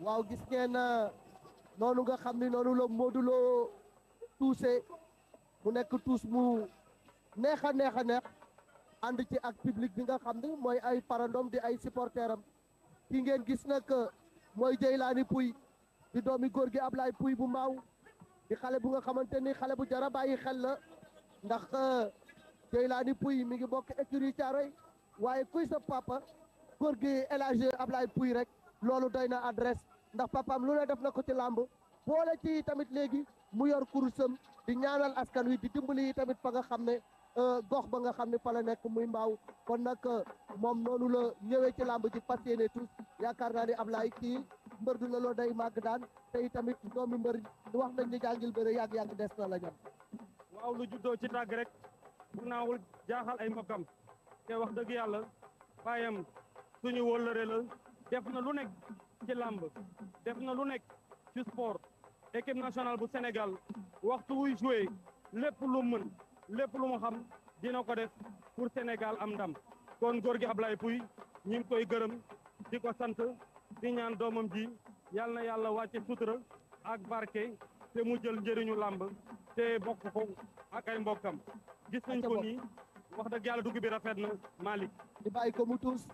waaw gis ngeen noonu nga xam ni noonu la Modou Lo tuuse mu nekk tuus mu neex a neex a neex ànd ci ak public bi nga xam ni mooy ay parandom di ay supporteram ki ngeen gis nag mooy Jeylaani Pouy di doomi góor gi Ablaye Pouy bu mbaaw di xale bu nga xamante ni xale bu jara bàyyi xel la ndax Jeylaani Pouy mi ngi bokk écurie Thiaroye waaye kuy sa papa góor gi El Hadj Ablaye Pouy rek loolu doy na adresse ndax papaam lu ne def na ko ci làmb boole ci tamit léegi mu yor kurusam di ñaanal askan wi di dimbali tamit fa nga xam ne gox ba nga xam ne fa la nekk muy mbaaw kon nag moom noonu la ñëwee ci làmb ji fas yéene tous yaakaar naa ni Ablaye kii mbër du la loo day màgg daan te tamit doomi mbër wax nañ ni jàngil bëre yàgg-yàgg des na la ñam waaw lu juddoo ci tàgg rek bu naawul jaaxal ay mbokkam te wax dëgg yàlla baayam suñu wóllëre la def na lu nekk ci làmb def na lu nekk ci sport équipe nationale bu Sénégal waxtu wuy joué lépp lu mën lépp lu mu xam dina ko def pour Sénégal am ndam kon góor gi Ablaye Pouy ñu ngi koy gërëm di ko sant di ñaan doomam ji yal na yàlla wàcce sutura ak barke te mu jël njëriñu làmb te bokk ko ak ay mbokkam gis nañ ko nii wax dëgg yàlla dugg bi rafet na Malick di bàyyi ko mu tuus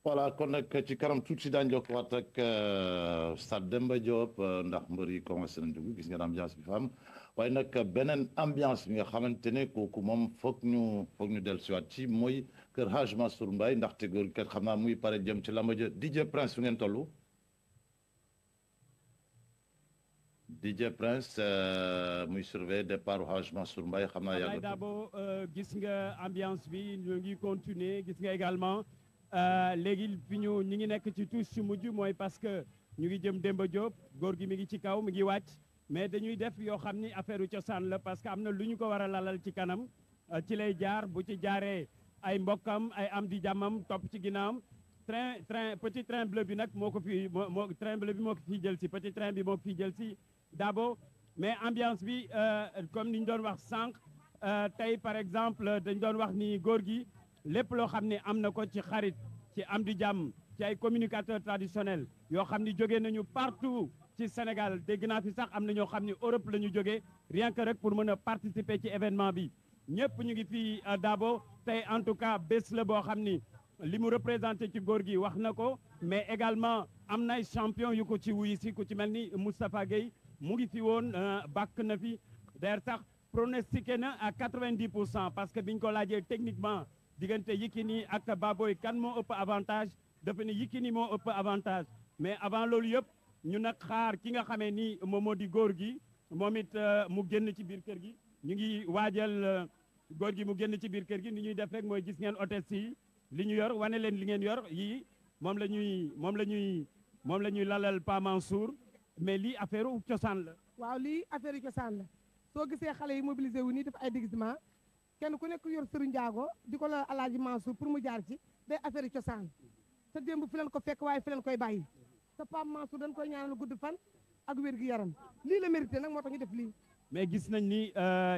voilà kon nag ci kanam tuuti daañu jokkowaat ak Stade Demba Diop ndax mbër yi commencé nañ dugg gis ngeen ambiance bi fa am waaye nag beneen ambiance bi nga xamante ne kooku moom foog ñu dellusiwaat ci mooy kër Hadj Mansour Mbaye ndaxte góor kat xam naa muy pare jëm ci lamba ja DJ Prince fu ngeen toll. DJ Prince muy surveiller départ Hadj Mansour Mbaye xam naa yàgg. Dabo gis nga ambiance bi ñu ngi continuer gis nga également. léegi fi ñu ngi nekk ci touche ci mujj mooy parce que ñu ngi jëm Demba Diop góor gi mi ngi ci kaw mi ngi wàcc mais dañuy def yoo xam ni affaire u cosaan la parce que am na lu ñu ko war a lalal ci kanam ci lay jaar bu ci jaaree ay mbokkam ay am di jàmmam topp ci ginnaawam petit train bleu bi nag moo ko fi train bleu bi moo ko fii jël si petit train bi moo ko fii jël si Dabo mais ambiance bi comme ni ñu doon wax sànq tey par exemple dañ doon wax ni góor gi lépp loo xam ne am na ko ci xarit ci am di jàmm ci ay communicateurs traditionnels yoo xam ni jógee nañu partout ci Sénégal dégg naa fi sax am na ñoo xam ni Europe la ñu jógee rien que rek pour mën a participer ci événement bi ñëpp ñu ngi fii Dabo tey en tout cas bés la boo xam ni li mu représenté ci góor gi wax na ko mais également am na ay champion yu ko ci wuyu si ku ci mel ni Moustapha Gueye mu ngi fi woon bàkk na fi d'ailleurs sax pronostiqué na à 90% parce que biñ ko laajee techniquement diggante Yékini ak Baboy kan moo ëpp avantage dafa ne Yékini moo ëpp avantage mais avant loolu yëpp ñu nag xaar ki nga xamee ni moom moo di góor gi moom it mu génn ci biir kër gi ñu ngi waajal góor gi mu génn ci biir kër gi ni ñuy def rek mooy gis ngeen hôtesse yi li ñu yor wane leen li ngeen yor yii moom la ñuy lalal Pa Mansour mais lii affaire u cosaan la. waaw lii affaire u cosaan la soo gisee xale yi mobilisé wu nii def ay déguisement kenn ku nekk yor sëru njaago di ko la Alaaji Mansour pour mu jaar ci day affaire cosaan te démb fi leen ko fekk waaye fi leen koy bàyyi te Pape Mansour dañ koy ñaanal gudd fan ak wér gi yaram lii la mérité nag moo tax ñu def lii. mais gis nañ ni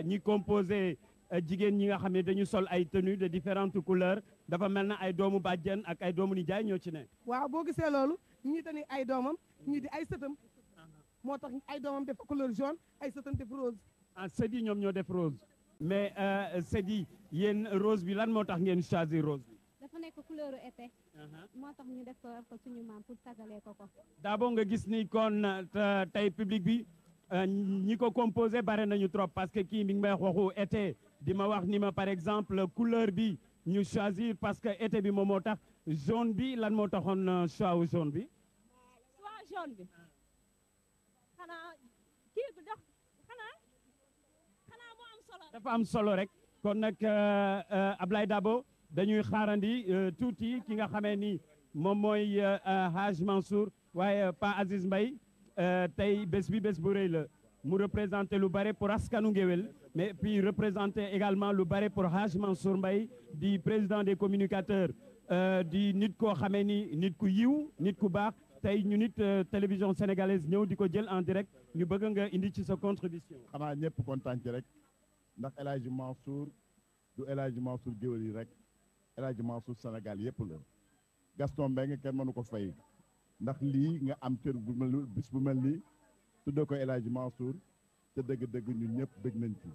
ñi composé jigéen ñi nga xam ne dañu sol ay tenues de différentes couleurs dafa mel na ay doomu bàjjen ak ay doomu nijaay ñoo ci ne. waaw boo gisee loolu ñii dañuy ay doomam ñii di ay sëtam moo tax ay doomam def couleur jaune ay sëtam def rose. ah sët yi ñoom ñoo def rose. mais Seydi yéen rose bi lan moo tax ngeen choisir rose bi. dafa nekk couleur été. moo tax ñu def ko suñu maam pour sagalee ko ko. Dabo nga gis ni kon tey public bi ñi ko composé bare nañu trop parce que kii mi ngi may waxu été di ma wax ni ma par exemple couleur bi ñu choisir parce que été bi moom moo tax jaune bi lan moo taxoon choix wu jaune bi. choix jaune bi xanaa kii bi dox dafa am solo rek kon nag Ablaye Dabo dañuy xaarandi tuuti ki nga xamee ni moom mooy Hadj Mansour waaye Pa Aziz Mbaye tey bés bi bés bu rëy la mu représenté lu bare pour askanu ngéwél mais puis représenté également lu bare pour Hadj Mansour Mbaye di président des communicateurs di nit koo xamee ni nit ku yiw nit ku baax tey ñu nit télévision sénégalaise ñëw di ko jël en direct ñu bëgg nga indi ci sa contribution. xanaa ñëpp kontaan ci rek. ndax El Hadj Mansour du El Hadj Mansour géwél yi rek El Hadj Mansour Sénégal yëpp la Gaston Mbengue kenn mënu ko fay ndax lii nga am cër bu mel bis bu mel nii tuddee ko El Hadj Mansour te dëgg-dëgg ñun ñëpp bëgg nañ ci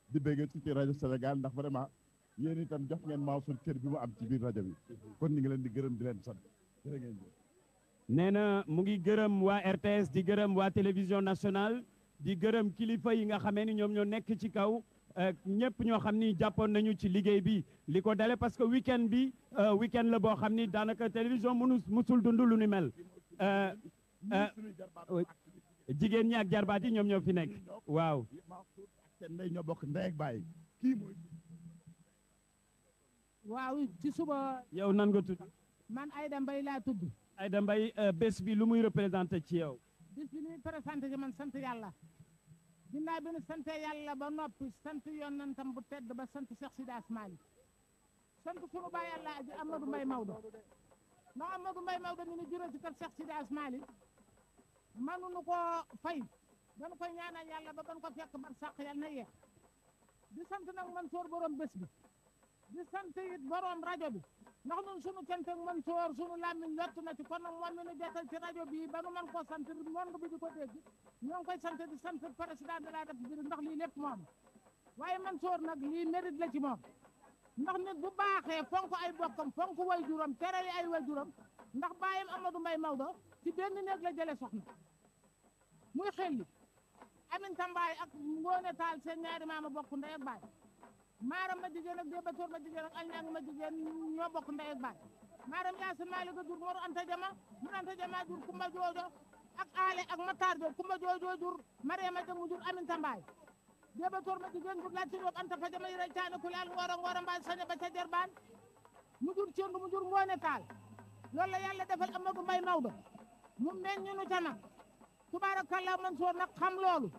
di bëgg ci rajo Sénégal ndax vraiment yéen itam jox ngeen Mansour cër bi mu am ci biir rajo bi kon ñu ngi leen di gërëm di leen sant jërë ngeen jëf. nee na mu ngi gërëm waa RTS di gërëm waa télévision nationale di gërëm kilifa yi nga xamee ni ñoom ñoo nekk ci kaw. ñëpp ñoo xam ni jàppoon nañu ci liggéey bi li ko dale parce que week-end bi week-end la boo xam ni daanaka télévision musul dund lu ni mel jigéen ñi ak jarbaat yi ñoom ñoo fi nekk waaw. seen ndey ñoo bokk ndey ak baay kii mooy. waaw ci suba. yow nan nga tudd. man Aïda Mbaye laa tudd. Aïda Mbaye bés bi lu muy représenté ci yow. bés bi ni muy représenté ci man sant yàlla ginnaaw bi nu sante yàlla ba noppi sant yonentam bu tedd ba sant Cheikh Sidi Asmani sant sunu baay yàlla aji Amadou Mbaye Maodo ndax Amadou Mbaye Maodo mi ni juróom ci kër Cheikh Sidi Asmani mënuñu ko fay dañu koy ñaanal yàlla ba gën ko fekk bar sàq yàlla na yeex di sant nag Mansour borom bés bi di sant it borom rajo bi ndax ñun sunu cant ak Mansour sunu làmmiñ lott na ci kon nag moom mi nu jotal ci rajo bi ba nu mën koo sant monde bi di ko dégg ñoo ngi koy sant di sant président de la République ndax lii lépp moom waaye Mansour nag lii mérite la ci moom ndax nit bu baaxee fonk ay bokkam fonk way juram terali ay way juram ndax baayam Amadou Mbaye Maodo ci benn néeg la jële soxna muy xelli Aminta Mbaye ak Ngoone Taal seen ñaari maama bokk ndey ak baay maaram ma jigéen ak Déba ma jigéen ak Alñang ma jigéen ñoo bokk ndey ak baay maaram Yaasin Maalik a jur Mor Anta Jama Mor Anta Jama jur Kumba Joojo ak Ale ak Matar Joojo Kumba Joojo jur Mariama Jam mu jur Aminta Mbaye Déba ma jigéen jur Laati Joob Anta Fa Jama yira caane ku laal ngoora Mbaye saña ba ca Jerbaan mu jur Cendu mu jur Ngoone Taal loolu la yàlla defal Amadou Mbaye Maodo mu meññu nu ca nag tubaarakallaa Mansour nag xam loolu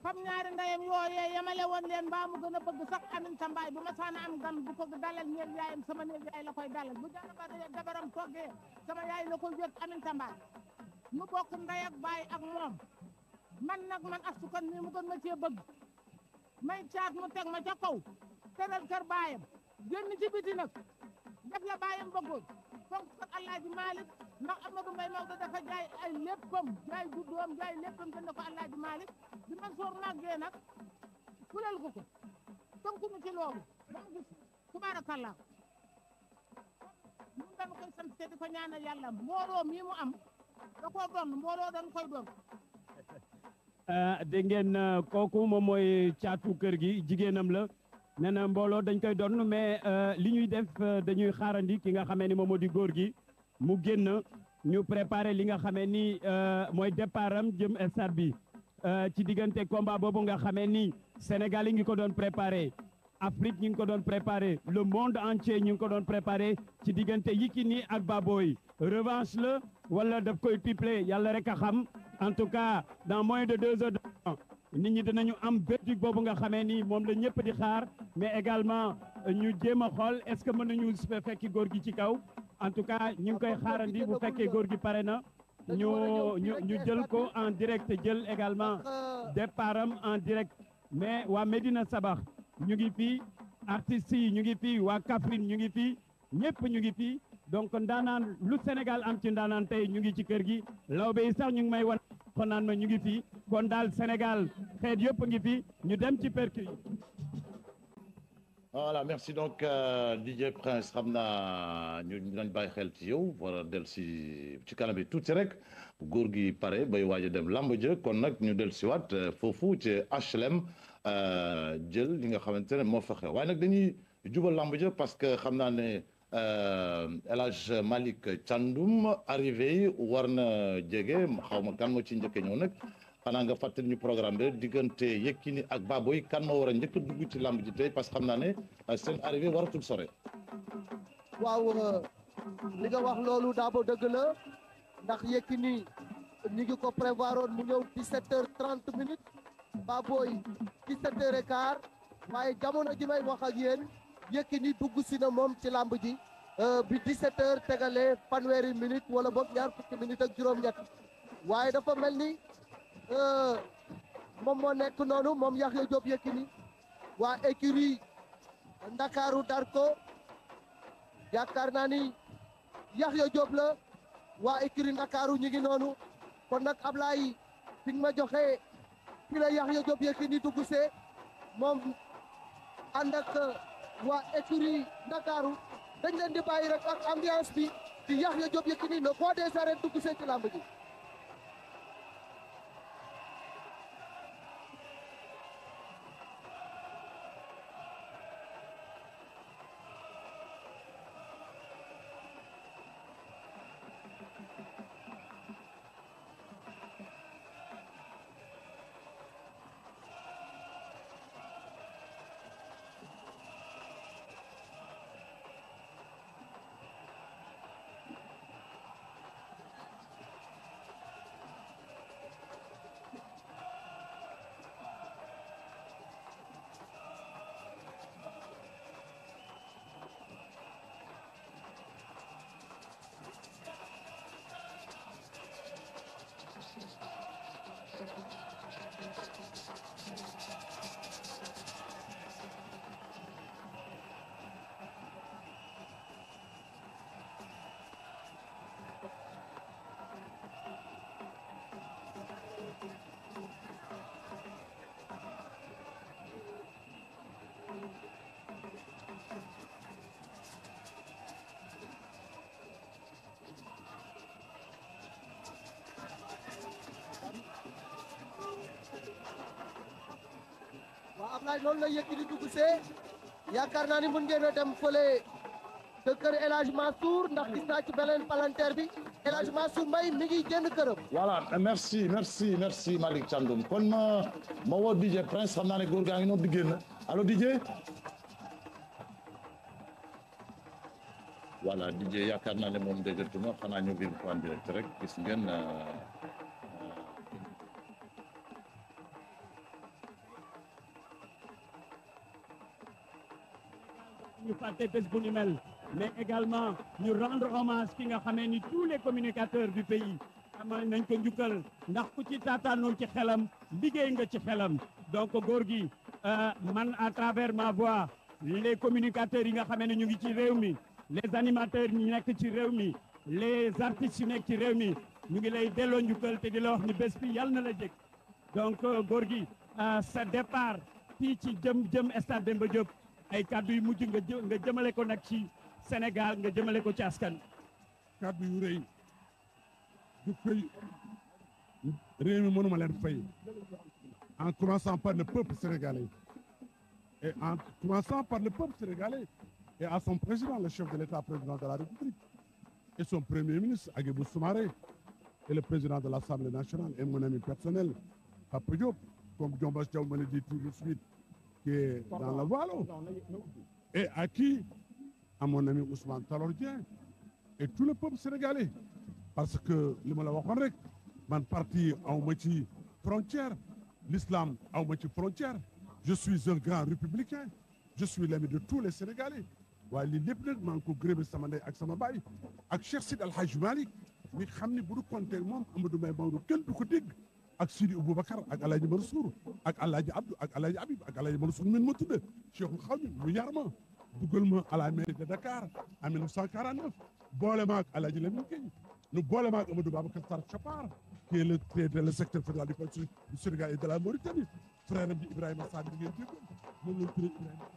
xam ñaari ndeyam yooyee yemale woon leen mbaa mu gën a bëgg sax Aminta Mbaye bu ma saana am gan bu ko dalal néeg yaayam sama néeg yaay la koy dalal bu jara ba dabaram toggee sama yaay la koy jot Aminta Mbaye mu bokk ndey ak baay ak moom man nag man asukan nii mu gën ma cee bëgg may caat mu teg ma ca kaw teral kër baayam génn ci biti nag def la baayam bëggoon fonk kër Alaaji Malick ndax Amadou Mbaye Maodo dafa jaay ay léppam jaay guddoom jaay léppam jënd ko Alaaji Malick bi Mansour màggee nag fulal ko tënkuñu ci loolu ba mu gis tubaarakallaa ñun dañu koy sant te di ko ñaanal yàlla mbooloo mii mu am da koo doon mbooloo dañu koy doon dégg ngeen kooku moom mooy caatu kër gi jigéenam la nee na mbooloo dañ koy doon mais li ñuy def dañuy xaarandi ki nga xamee ni moom moo di góor gi mu génn ñu préparé li nga xamee ni mooy départ am jëm stade bi ci diggante combat boobu nga xamee ni Sénégal yi ngi ko doon préparé Afrique ñu ngi ko doon préparé le monde entier ñu ngi ko doon préparé ci diggante Yékini ak Baboy revanche la wala daf koy triplé yàlla rek a xam en tout cas dans moins de 2 heures de temps nit ñi dinañu am verdict boobu nga xamee ni moom la ñëpp di xaar mais également ñu jéem a xool est-ce que mën nañu fekki góor gi ci kaw en tout cas ñu ngi koy xaarandi bu fekkee góor gi pare na ñu jël ko en direct jël également départ am en direct mais waa Medina Sabax ñu ngi fii artistes yi ñu ngi fii waa Kaffrine ñu ngi fii ñëpp ñu ngi fii donc ndaanaan lu Sénégal am ci ndaanaan tey ñu ngi ci kër gi lawbe yi sax ñu ngi may wan kon naan ma ñu ngi fii kon daal Sénégal xeet yëpp ngi fii ñu dem ci percu yi. Voilà, merci donc DJ Prince xam naa ñu nañ bàyyi xel ci yow war a del si ci kanam bi tuuti rek góor gi pare bay waaj a dem lamb ja kon nag ñu del si waat foofu ci HLM jël li nga xamante ne moo fa xew waaye nag dañuy jubal lamb ja parce que xam naa ne El Hadj Malick Thiandoum arrivé yi war na jege xaw ma kan moo ci njëkk ñëw nag xanaa nga fàttali ñu programme bi diggante Yékini ak Baboy kan moo war a njëkk a dugg ci lamb ji tey parce que xam naa ne seen arrivé waratul sore. waaw li nga wax loolu Dabo dëgg la ndax Yékini ñu ngi ko prévoir woon mu ñëw 17h30 minutes Baboy 17h15 waaye jamono ji may wax ak yéen Yékini dugg si na moom ci lamb ji bi 17h tegalee fanweeri minutes wala boog ñaar fukki minutes ak juróom-ñett waaye dafa mel ni. moom moo nekk noonu moom Yaxya Diop Yékini waa écurie Ndakaaru Darko yaakaar naa ni Yaxya Diop la waa écurie Ndakaaru ñu ngi noonu kon nag Ablaye fi nga ma joxe fi la Yaxya Diop Yékini dugg see moom ànd ak waa écurie Ndakaaru dañ leen di bàyyi rek ak ambiance bi di Yaxya Diop Yékini le roi des arènes dugg see ci làmb ji. Ablaye noonu la Yékini dugg see yaakaar naa ni mën ngeen a dem fële de kër El Hadj Mansour ndax gis naa ci beneen palanteer bi El Hadj Mansour Mbaye mi ngi génn këram. voilà merci Malick Thiandoum kon ma woo DJ Prince xam naa ne góor gaa ngi noonu di génn allo DJ. voilà DJ yaakaar naa ne moom déggatuma xanaa ñu ngi ko en direct rek gis ngeen. ñu fàtte bés bu ni mel mais également ñu rendre hommage ki nga xamee ni tous les communicateurs du pays amal nañ ko njukkal ndax ku ci taataanul ci xelam liggéey nga ci xelam donc góor gi man à travers ma voix les communicateurs yi nga xamee ne ñu ngi ci réew mi les animateurs ñi nekk ci réew mi les artistes yu nekk ci réew mi ñu ngi lay delloo njukkal te di la wax ni bés bi yàlla na la jëkk donc góor gi sa départ fii ci jëm stade Demba Diop ay kàddu yu mujj nga jëmale ko nag ci Sénégal nga jëmale ko ci askan. kàddu yu rëy du fay réew mi mënuma leen fay en commençant par le peuple sénégalais et en commençant par le peuple sénégalais et à son président le chef de l'État président de la République et son premier ministre Hadjibou Soumaré et le président de l'Assemblée nationale et mon ami personnel Papa Diop comme Diombas Diaw me le dit tout de suite qui est dans le Waalo et à qui à mon ami Ousmane Tanor Dieng et tout le peuple sénégalais parce que li ma la waxoon rek man parti aw ma ci frontière l'islam aw ma ci frontière je suis un grand républicain je suis l'ami de tous les Sénégalais waaye lii lépp nag maa ngi ko gërëme sama ndey ak sama baay ak Cheikh Sidi El Hadj Malick mi xam ni bu du compter moom Amadou Mbaye Maodo kenn du ko dégg ak Sidi Aboubacar ak El Hadj Mansour ak El Hadj Abdou ak El Hadj Habib ak El Hadj Mansour min ma tudde Cheikhul Khadim mu yar ma dugal ma à la mairie de Dakar en 1949 boole ma ak El Hadj Lamine Gueye nu boole ma ak Amadou Babacar Sarr Chapar qui est le secrétaire fédéral du Sénégal et de la Mauritanie frère am di Ibrahima Sadi bi ngeen déggoon moom lañ tuddee Ibrahima Sadi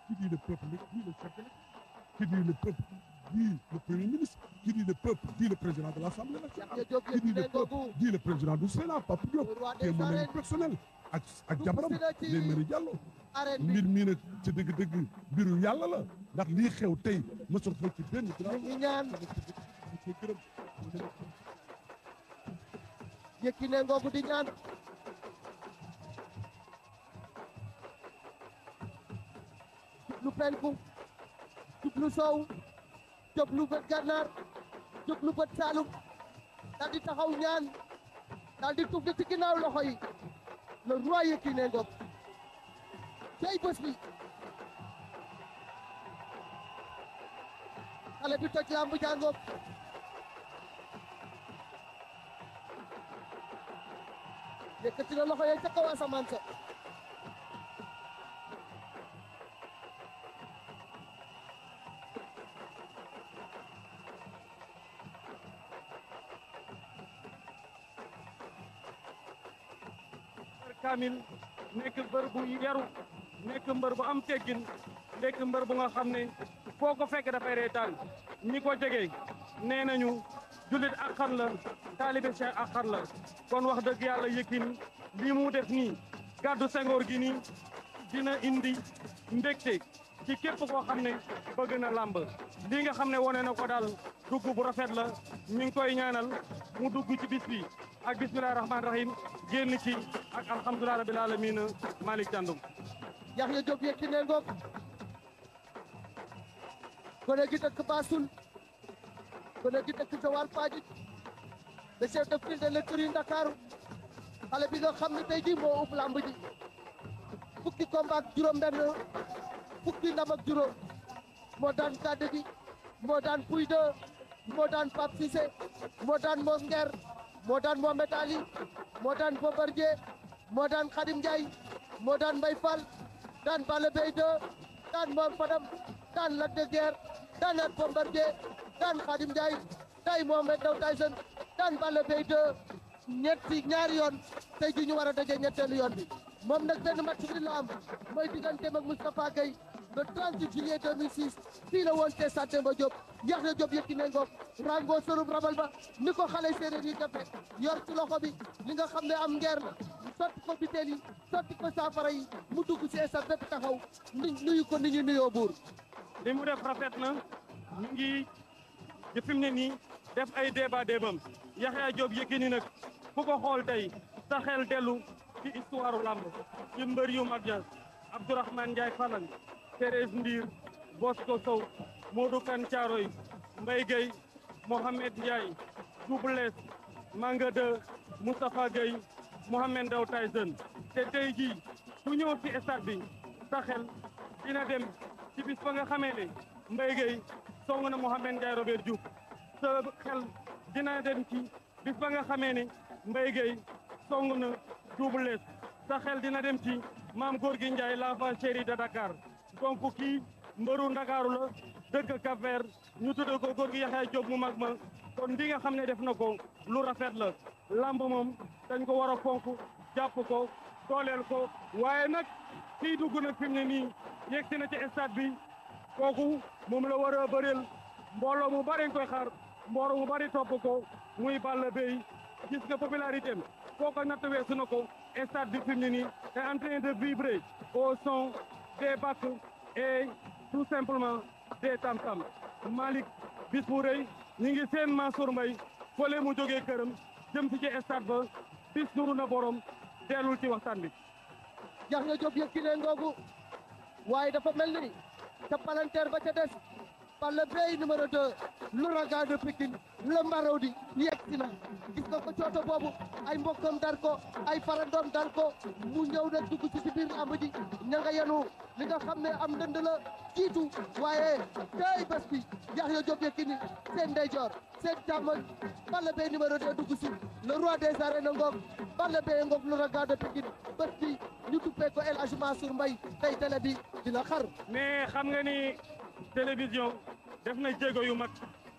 qui dit le peuple dit le chef de l'État qui dit le peuple dit le premier ministre qui dit le peuple dit le président de l'Assemblée nationale qui dit le peuple dit le président du Sénat Pape Diop qui est mon ami personnel ak jabaram les Mary Diallo mbir mii nag ci dëgg-dëgg mbiru yàlla la ndax lii xew tey mësul xew ci benn Yékini ngoogu di ñaan jublu penku jublu sow jublu bët gànnaar jublu bët saalum daal di taxaw ñaan daal di tufli ci ginnaaw loxo yi le roi Yékini ngoog tey bés bi xale bi toj lamb jàngoog yëkkati na loxo yi ca kaw asamaan sa Kamil nekk mbër bu yaru nekk mbër bu am teggin nekk mbër bu nga xam ne foo ko fekk dafay reetaan ñi ko jege nee nañu jullit ak xar la taalibe Cheikh ak xar la kon wax dëgg yàlla Yékini lii mu def nii gàddu sengoor gi nii dina indi mbégte ci képp koo xam ne bëgg na làmb lii nga xam ne wone na ko daal dugg bu rafet la ñu ngi koy ñaanal mu dugg ci bis bi ak bismillahi rahmaani rahim génn ci ak alhamdulilah rabbil alamin Malick Thiandoum Yaxya Diop Yékini ngoog gone gi dëkk Bassoul gone gi dëkk Joal Fadiouth le chef de file de l'écurie Ndakaaru xale bi nga xam ne tey jii moo ëpp lamb ji fukki combat ak juróom benn fukki ndam ak juróom moo daan Gade gi moo daan Pouye 2 moo daan Pape Cissé moo daan Mos Nguer moo daan Mohamed Ali moo daan Bombardier moo daan Khadim Ndiaye moo daan Mbaye Fall daan Balla Gaye 2 daan Mor Fadam daan Lac de Guiers daan at Bombardier daan Khadim Ndiaye tay Mohamed Ndao Tyson daan Balla Gaye 2 ñaari yoon tey ji ñu war a daje ñetteelu yoon bi moom nag benn match bi la am mooy digganteem ak Moustapha Gueye le 30 juillet 2006 fii la woon te stade Demba Diop Yaxya Diop Yékini ngoog rango sërub rabal ba ni ko xale séeréer yi defe yor ci loxo bi li nga xam ne am ngeer la sotti ko biteel yi sotti ko saafara yi mu dugg ci stade bépp taxaw nuyu ko ni ñu nuyoo buur. li mu def rafet na ñu ngi ci fi mu ne nii def ay débat débam Yaxya Diop Yékini nag fu ko xool tey sa xel dellu ci histoire lamb ci mbër yu mag ja Abdourahmane Ndiaye Falang Thérèse Ndir Bosco Sow Modou Kane Thiaroy Mbaye Gueye Mohamed Ndiaye Double Less Manga 2 Moustapha Gueye Mohamed Ndao Tyson te tey jii ku ñëw ci stade bi sa xel dina dem ci bis ba nga xamee ne Mbaye Gueye song na Mohamed Ndiaye Robert Diouf sa xel dina dem ci bis ba nga xamee ne Mbaye Gueye song na Double Less sa xel dina dem ci Maam Gorgui Ndiaye l'enfant chéri de Dakar donc kii mbëru Ndakaaru la dëkk Cap-Vert ñu tudde ko Gorgui Yaxya Diop mu mag ma kon li nga xam ne def na ko lu rafet la lamb moom dañ ko war a fonk jàpp ko dooleel ko waaye nag kii dugg nag fi mu ne nii yegsi na ci stade bi kooku moom la war a bëreel mbooloo mu bari koy xaar mbooloo mu bari topp ko muy Balla Beye gis nga popularité am foo ko natt weesu na ko stade bi fi mu ne nii est en train de vibrer au son des bacs et tout simplement des tam-tam Malick bis bu rëy ñu ngi seen Mansour Mbaye fole mu jógee këram jëm si ci stade ba bis nuru na borom dellul ci waxtaan bi. Yaxya Diop Yékini ngoogu waaye dafa mel ni ca palanteer ba ca des Balla Beye numéro 2 l'ouragan de Pikine le Marodi yegsi na gis nga ko cooto boobu ay mbokkam dar ko ay farandoom dar ko mu ñëw nag dugg ci biir lamb ji ña nga yenu li nga xam ne am ndënd la jiitu waaye tey bés bi Yaxya Diop Yékini seen ndeyjoor seen càmmoñ Balla Beye numéro 2 dugg si le roi des arènes ngoog Balla Beye ngoog l'ouragan de Pikine bés bi ñu duppee ko El Hadj Mansour Mbaye tey télé bi dina xar mais xam nga ni télévision def na jéego yu mag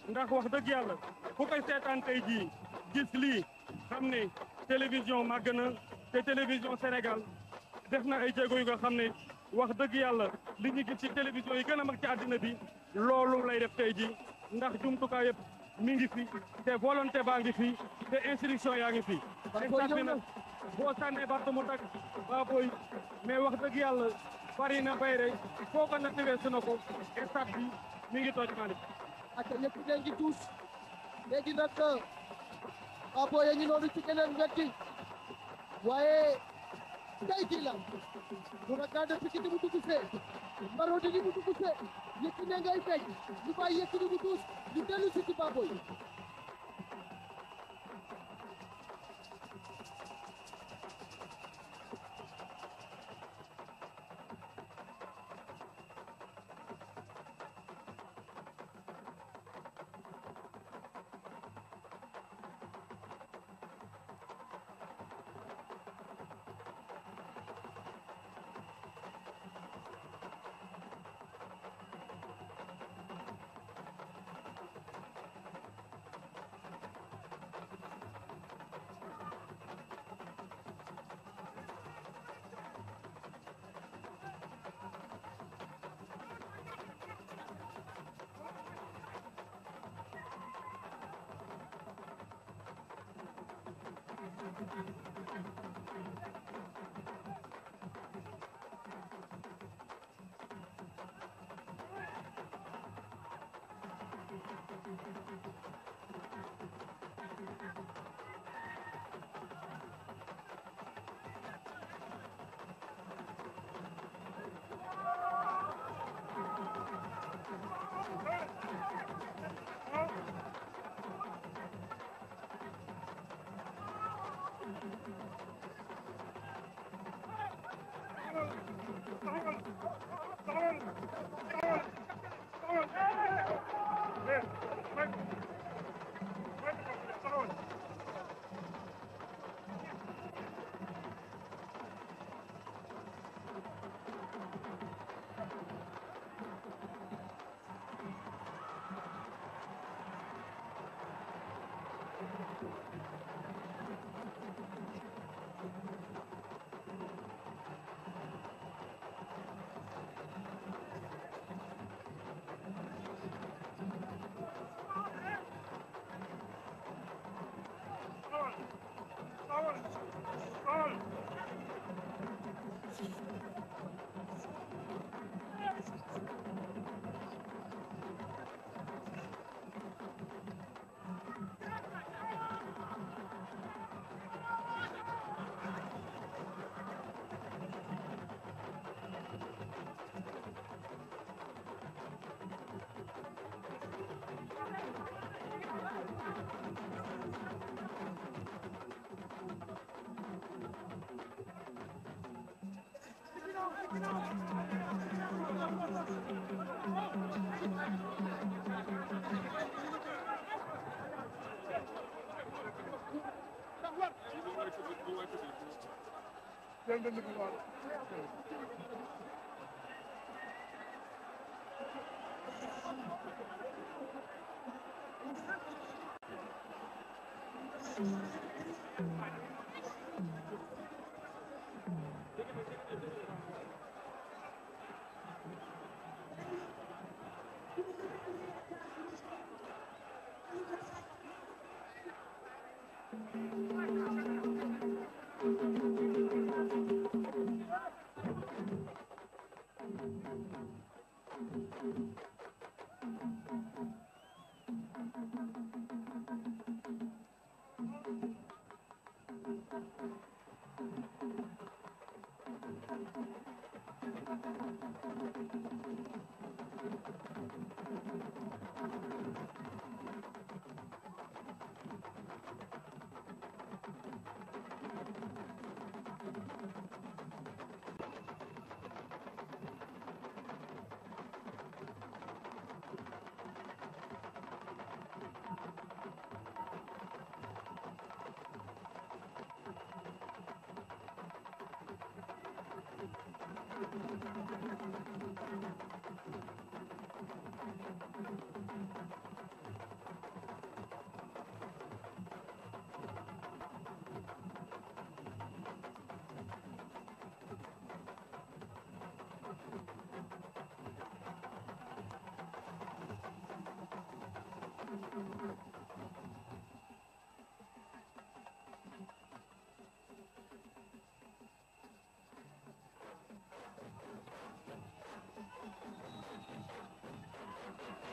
ndax wax dëgg yàlla ku koy seetaan tey jii gis lii xam ne télévision màgg na te télévision Sénégal def na ay jéego yu nga xam ne wax dëgg yàlla li ñu gis ci télévision yi gën a mag ci àddina bi loolu lay def tey jii ndax jumtukaay yëpp mi ngi fi te volonté baa ngi fi te instruction yaa ngi fi stade bi nag boo sànnee bart mu tag ba booy mais wax dëgg yàlla bari na bay rek foo ko natt weesu na ko stade bi mi ngi toj Malick ak ñëpp ne ngi tuus léegi nag ba booy a ngi noonu ci keneen wet gi waaye tey jii la l'ouragan de Pikine mu dugg see Marodi ni mu dugg see Yékini ngay feeñ ñu bàyyi Yékini mu tuus ñu dellu si ci Baboy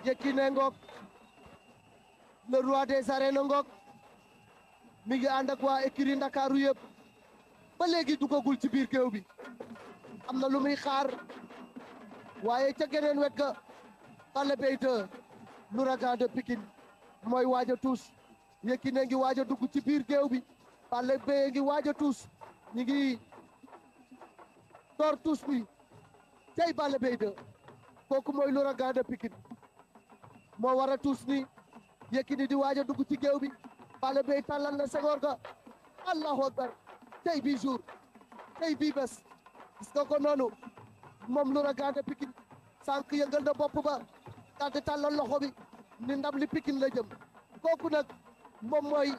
Yékini ngoog le roi des arènes ngoog mi ngi ànd ak waa écurie Ndakaaru yëpp ba léegi dugagul ci biir géew bi am na lu muy xaar waaye ca geneen wet ga Balla Gaye 2 l'ouragan de Pikine mooy waaj a tuus Yékini ngi waaj a dugg ci biir géew bi Balla Gaye ngi waaj a tuus ñi ngi door tuus bi tey Balla Gaye 2 kooku mooy l'ouragan de Pikine moo war a tuus ni Yékini di waaj a dugg ci géew bi Balla Gaye tàllal na sengoor ga allahu akbar tey bii jour tey bii bés gis nga ko noonu moom l'ouragan de Pikine sànq yëngal na bopp ba daal di tàllal loxo bi ni ndam li Pikine la jëm kooku nag moom mooy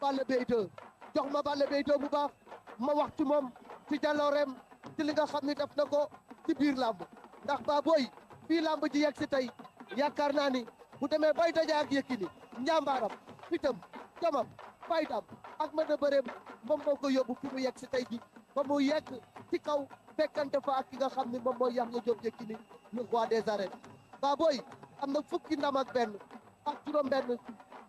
Balla Gaye 2 jox ma Balla Gaye 2 bu baax ma wax ci moom ci jalooreem ci li nga xam ni def na ko ci biir làmb ndax ba booy fii làmb ji yegg si tey yaakaar naa ni bu demee bay daje ak Yékini njàmbaaram fitam jamam faydam ak mën a bëreem moom moo ko yóbbu fi mu yegg si tey ji ba mu yegg ci kaw fekkante fa ak ki nga xam ni moom mooy Yaxya Jóob Yékini le roi des arènes ba booy am na fukki ndam ak benn ak juróom-benn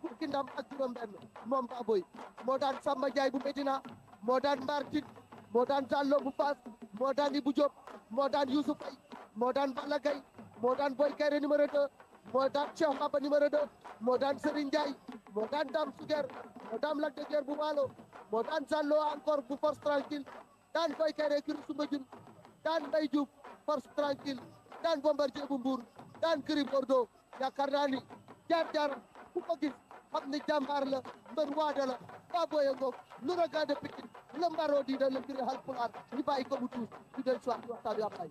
fukki ndam ak juróom-benn moom ba booy moo daan Samba Ndiaye bu Medina moo daan Mbartin moo daan Zallo bu Fass moo daan Ibou Diop moo daan Youssou Faye moo daan Balla Gaye moo daan Boy Kayre numéro 2 moo daan Cheikh Baba numéro 2 moo daan Serigne Ndiaye moo daan Dame Suger moo daan Lac de Guiers bu Waalo moo daan Zallo encore bu Force Tranquille daan Boy Kayre kiri Soumbédioune daan Mbaye Diouf Force Tranquille daan Bombardier bu Mbour daan Gris Bordeaux yaakaar naa ni jaar-jaar ku ko gis xam ni jàmbaar la mbër waada la ba booye ngoog l'ouragan de Pikine le Marodi de le Gris Halpulaar ñu bàyyi ko mu tuus ñu del soit waxtaan wi am ay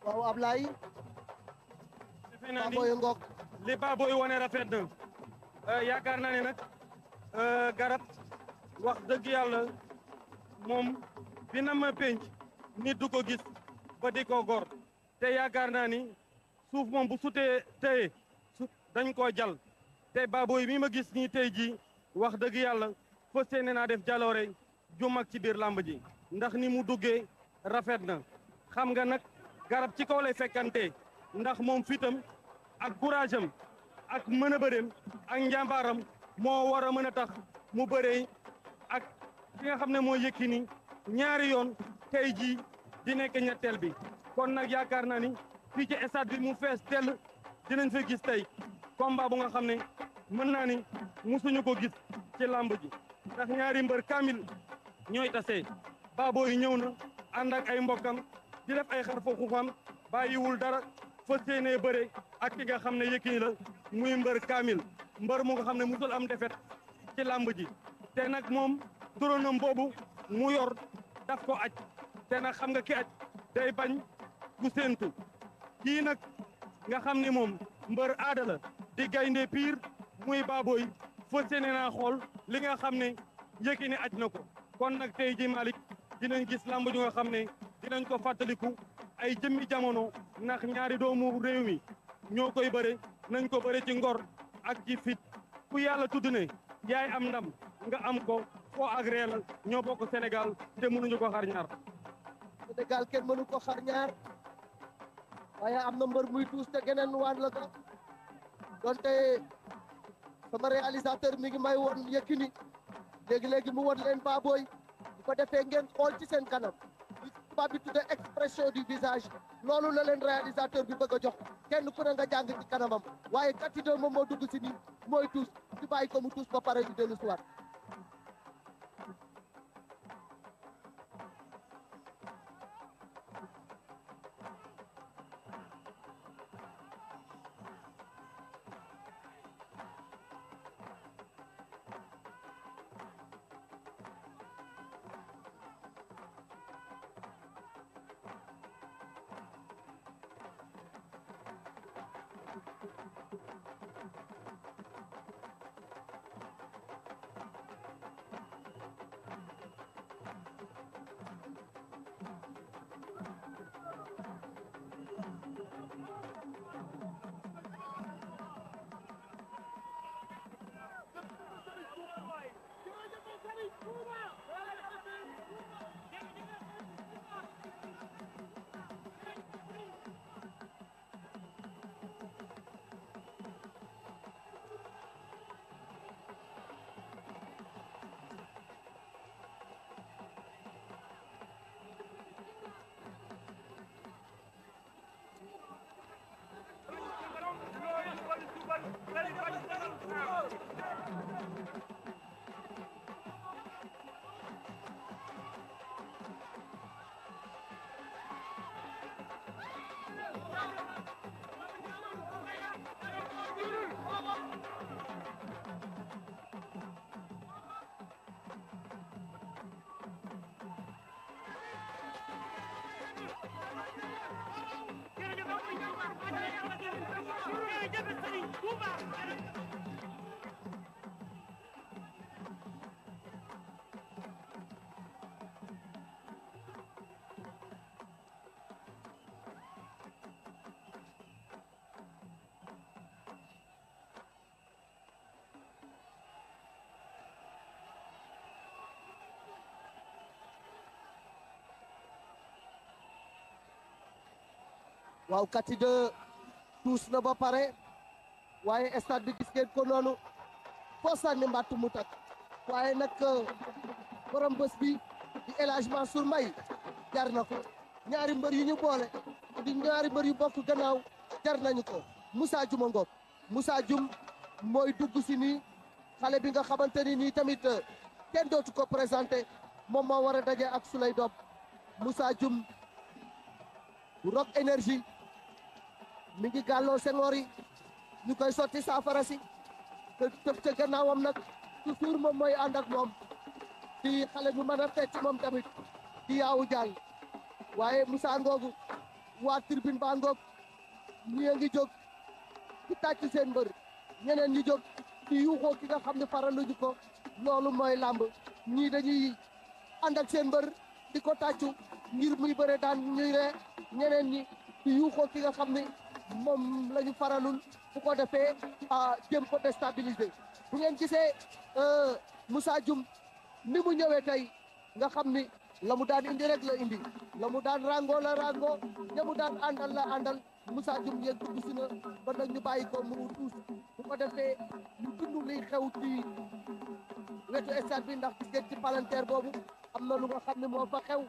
waaw Ablaye. defe naa ni Baboy Ngok. li Baboy wane rafet na yaakaar naa ne nag garab wax dëgg yàlla moom dina ma penc nit du ko gis ba di ko gor te yaakaar naa ni suuf moom bu sutee teye dañ koo jal te Baboy mi ma gis nii tey jii wax dëgg yàlla fas yéene naa def jaloore ju mag ci biir làmb ji ndax ni mu duggee rafet na xam nga nag garab ci kaw lay fekkante ndax moom fitam ak courage am ak mën a bëreem ak njàmbaaram moo war a mën a tax mu bëree ak ki nga xam ne moo Yékini ñaari yoon tey jii di nekk ñetteel bi kon nag yaakaar naa ni fii ci stade bi mu fees tell dinañ fa gis tey combat bu nga xam ne mën naa ni musuñu ko gis ci làmb ji ndax ñaari mbër kaamil ñooy tase Baboy ñëw na ànd ak ay mbokkam di def ay xar foofu xam bàyyiwul dara fas yéenee bëre ak ki nga xam ne Yékini la muy mbër kaamil mbër mu nga xam ne musul am defet ci làmb ji te nag moom turonam boobu mu yor daf ko aj te nag xam nga ki aj day bañ ku séentu kii nag nga xam ne moom mbër aada la di gaynde piir muy Baboy fas yéene naa xool li nga xam ne Yékini aj na ko kon nag tey ji Malick dinañ gis làmb ju nga xam ne dinañ ko fàttaliku ay jëmmi jamono ndax ñaari doomu réew mi ñoo koy bëre nañ ko bëre ci ngor ak ci fit ku yàlla tudd ne yaay am ndam nga am ko foo agréé la ñoo bokk Sénégal te mënuñu ko xar ñaar. Sénégal kenn mënu ko xar ñaar waaye am na mbër muy tuus te geneen waan la ko donte sama réalisateur mi ngi may woon Yékini léegi mu won leen Baboy bu ko defee ngeen xool ci seen kanam li tubaab bi tudde expression du visage loolu la leen réalisateur bi bëgg a jox kenn ku ne nga jàng ci kanamam waaye Katido moom moo dugg si nii mooy tuus ñu bàyyi ko mu tuus ba pare ñu dellu si waat waaw kati de tuus na ba pare waaye stade bi gis ngeen ko noonu foo sànni mbàtt mu tak waaye nag borom bés bi di El Hadj Mansour Mbaye jar na ko ñaari mbër yu ñu boole di ñaari mbër yu bokk gannaaw jar nañu ko Moussa Dioum a ngoog Moussa Dioum mooy dugg si nii xale bi nga xamante ni nii tamit kenn dootu ko présenté moom moo war a daje ak Souley Diop Moussa Dioum Rock Énergie mi ngi gàlloo sengoor yi ñu koy sotti saafara si te tëb ca gannaawam nag toujours moom mooy ànd ak moom di xale bu mën a fecc moom tamit di yaawu jàll waaye Moussa ngoogu waa tribune ba ngoog ñi ngi jóg di tàcc seen mbër ñeneen ñi jóg di yuuxoo ki nga xam ne faraluñu ko loolu mooy làmb ñii dañuy ànd ak seen mbër di ko tàccu ngir muy bëre daan ñuy ree ñeneen ñi di yuuxoo ki nga xam ne moom la ñu faralul bu ko defee jéem ko déstabiliser bu ngeen gisee Moussa Dioum ni mu ñëwee tey nga xam ni la mu daan indi rek la indi la mu daan rango la rango ña mu daan àndal la àndal Moussa Dioum yéen dugg si na ba nag ñu bàyyi ko mu tuus bu ko defee ñu dund liy xew ci wetu stade bi ndax gis ngeen ci palanteer boobu am na lu nga xam ne moo fa xew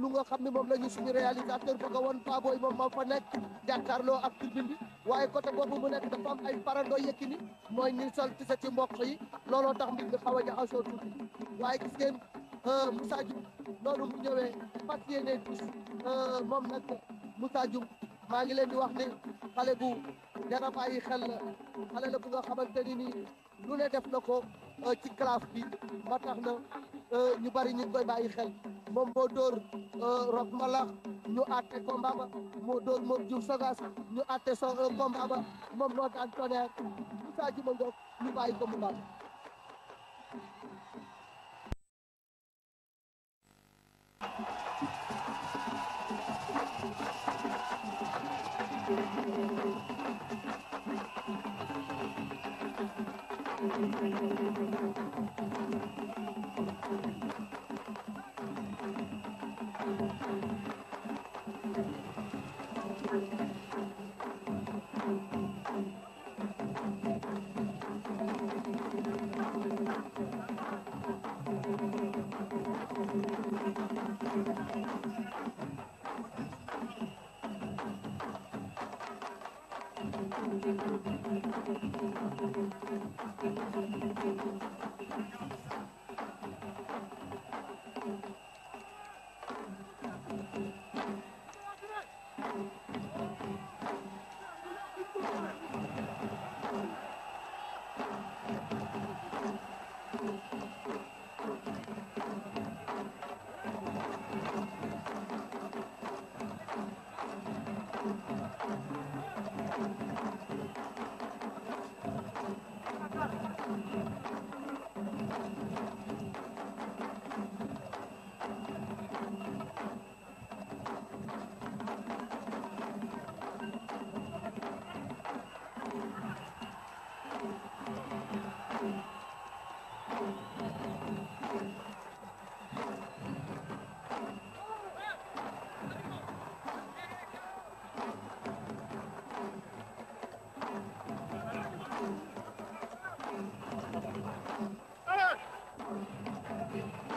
lu nga xam ne moom la ñu suñu réalisateur bëgg a woon Baboy moom moo fa nekk jàkkaarloo ak tribune bi waaye côté boobu mu nekk dafa am ay farandoo Yékini mooy ñi sol ci sa ci mbokk yi looloo tax mbir mi xaw a jaxasoo tuuti waaye gis ngeen Moussa Dioum noonu mu ñëwee fas yéene tous moom nag Moussa Dioum maa ngi leen di wax ni xale bu jara bàyyi xel la xale la bu nga xamante ni nii lu ne def na ko ci classe bi ba tax na ñu bari ñu ngi koy bàyyi xel moom moo dóor Rock Mbalax ñu àtte combat ba moo dóor moom Diouf Sogas ñu àtte combat ba moom moo daan Tonnerre Moussa Dioum a ngoog ñu bàyyi ko mu baax.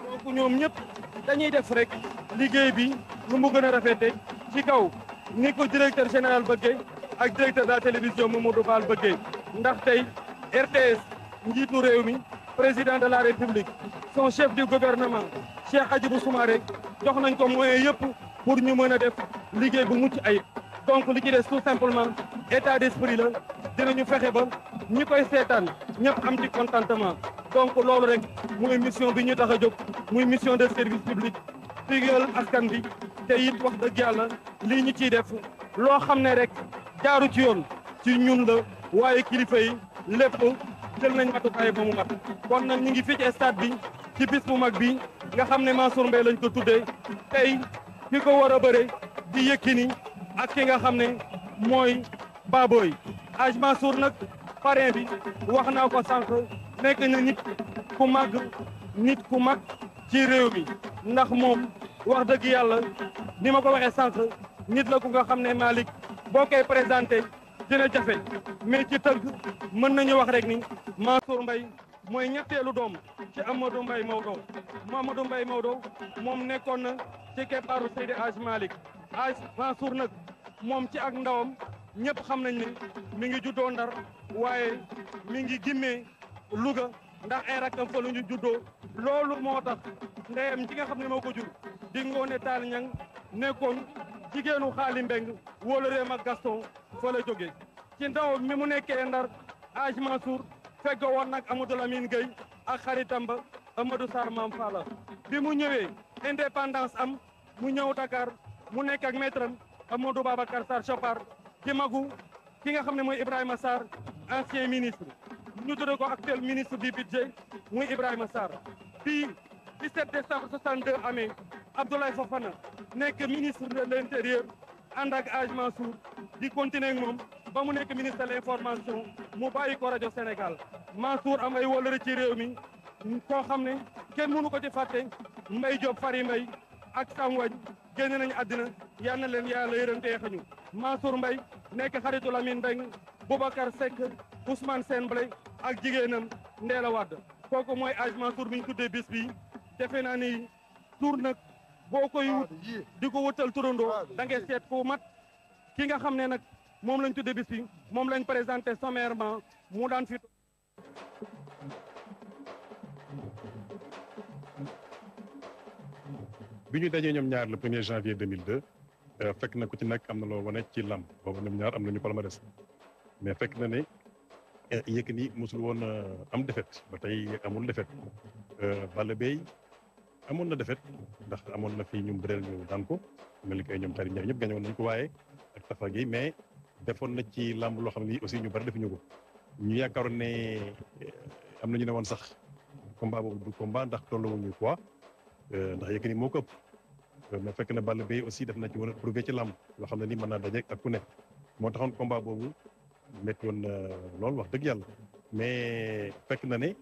donc ñoom ñëpp dañuy def rek liggéey bi nu mu gën a rafete ci kaw ni ko directeur général bëggee ak directeur de la télévision Mamadou Fall bëggee ndax tey RTS njiitu réew mi président de la république son chef du gouvernement Cheikh Hadjibou Soumaré jox nañ ko moyens yëpp pour ñu mën a def liggéey bu mucc ayib donc li ci des tout simplement état d'esprit la dinañu fexe ba ñi koy seetaan ñëpp am ci contentement donc loolu rek muy mission bi ñu tax a jóg muy mission de service public liggéeyal askan bi te it wax dëgg yàlla lii ñu ciy def loo xam ne rek jaaru ci yoon ci ñun la waaye kilifa yi lépp jël nañ matukaay ba mu mat kon nag ñu ngi fii ci stade bi ci bis bu mag bi nga xam ne Mansour Mbaye lañ ko tuddee tey ki ko war a bëre di Yékini ak ki nga xam ne mooy Baboy Hadj Mansour nag parrain bi wax naa ko sànq nekk na nit ku mag ci réew mi ndax moom wax dëgg yàlla ni ma ko waxee sànq nit la ku nga xam ne Malick boo koy présenté dina jafe mais ci tënk mën nañu wax rek ni Mansour Mbaye mooy ñetteelu doom ci Amadou Mbaye Maodo Mamadou Mbaye Maodo moom nekkoon na ci keppaaru Seydi Hadj Malick Hadj Mansour nag moom ci ak ndawam ñëpp xam nañ ne mi ngi juddoo Ndar waaye mi ngi gimmee Louga ndax ay rakkam fa lu ñu juddoo loolu moo tax ndeyam ci nga xam ne moo ko jur di Ngoone Taal Ñang nekkoon jigéenu Xaali Mbeng wóolu réem ak Gaston fa la jógee ci ndaw mi mu nekkee Ndar Hadj Mansour feggo woon nag Amadou Lamine Gueye ak xaritam ba Amadou Sarr Mam Falla bi mu ñëwee indépendance am mu ñëw Dakar mu nekk ak maître am Amadou Babacar Sarr Chopard ci magu ki nga xam ne mooy Ibrahima Sarr ancien ministre ñu tudde ko actuel ministre du budget muy Ibrahima Sarr fii 17 décembre 62 amee Abdoulaye Fofana nekk ministre de l'intérieur ànd ak Hadj Mansour di continuer ak moom ba mu nekk ministre de l'information mu bàyyi ko rajo Sénégal Mansour am ay wóllëre ci réew mi koo xam ne kenn mënu ko ci fàtte Mbaye Diop Fary Mbaye ak Sam Wañ génn nañu àddina yal na leen yàlla yërëm teexañu Mansour Mbaye nekk xaritu Lamine Mbeng Boubacar Seck Ousmane Sène Blay ak jigéenam Ndéla Wade kooku mooy Hadj Mansour bi ñu tuddee bis bi defe naa ni tur nag boo koy wut di ko wutal turandoo da ngay seet fu mat ki nga xam ne nag moom lañ tuddee bis bi moom lañ présenté sommairement mu daan fi bi ñu dajee ñoom ñaar le 1er janvier 2002 fekk na ku ci nekk am na loo wane ci lamb boobu ñoom ñaar am nañu palmarès mais fekk na ne Yékini mosul woon am défaite ba tey amul défaite Balla Beye amoon na défaite ndax amoon na fii ñu bëreel ñu daan ko mel ni kay ñoom xarit ñaar ñëpp gañoon nañ ko waaye ak Tafa Gueye mais defoon na ci lamb loo xam ne aussi ñu bari defuñu ko ñu yaakaaroon ne am na ñu ne woon sax combat boobu du combat ndax tolluwuñu quoi ndax Yékini moo ko ëpp mais fekk na Balla Beye aussi def na ci woon prouvé ci lamb loo xam ne ni mën naa daje ak ku nekk moo taxoon combat boobu métti woon loolu wax dëgg yàlla mais fekk na ne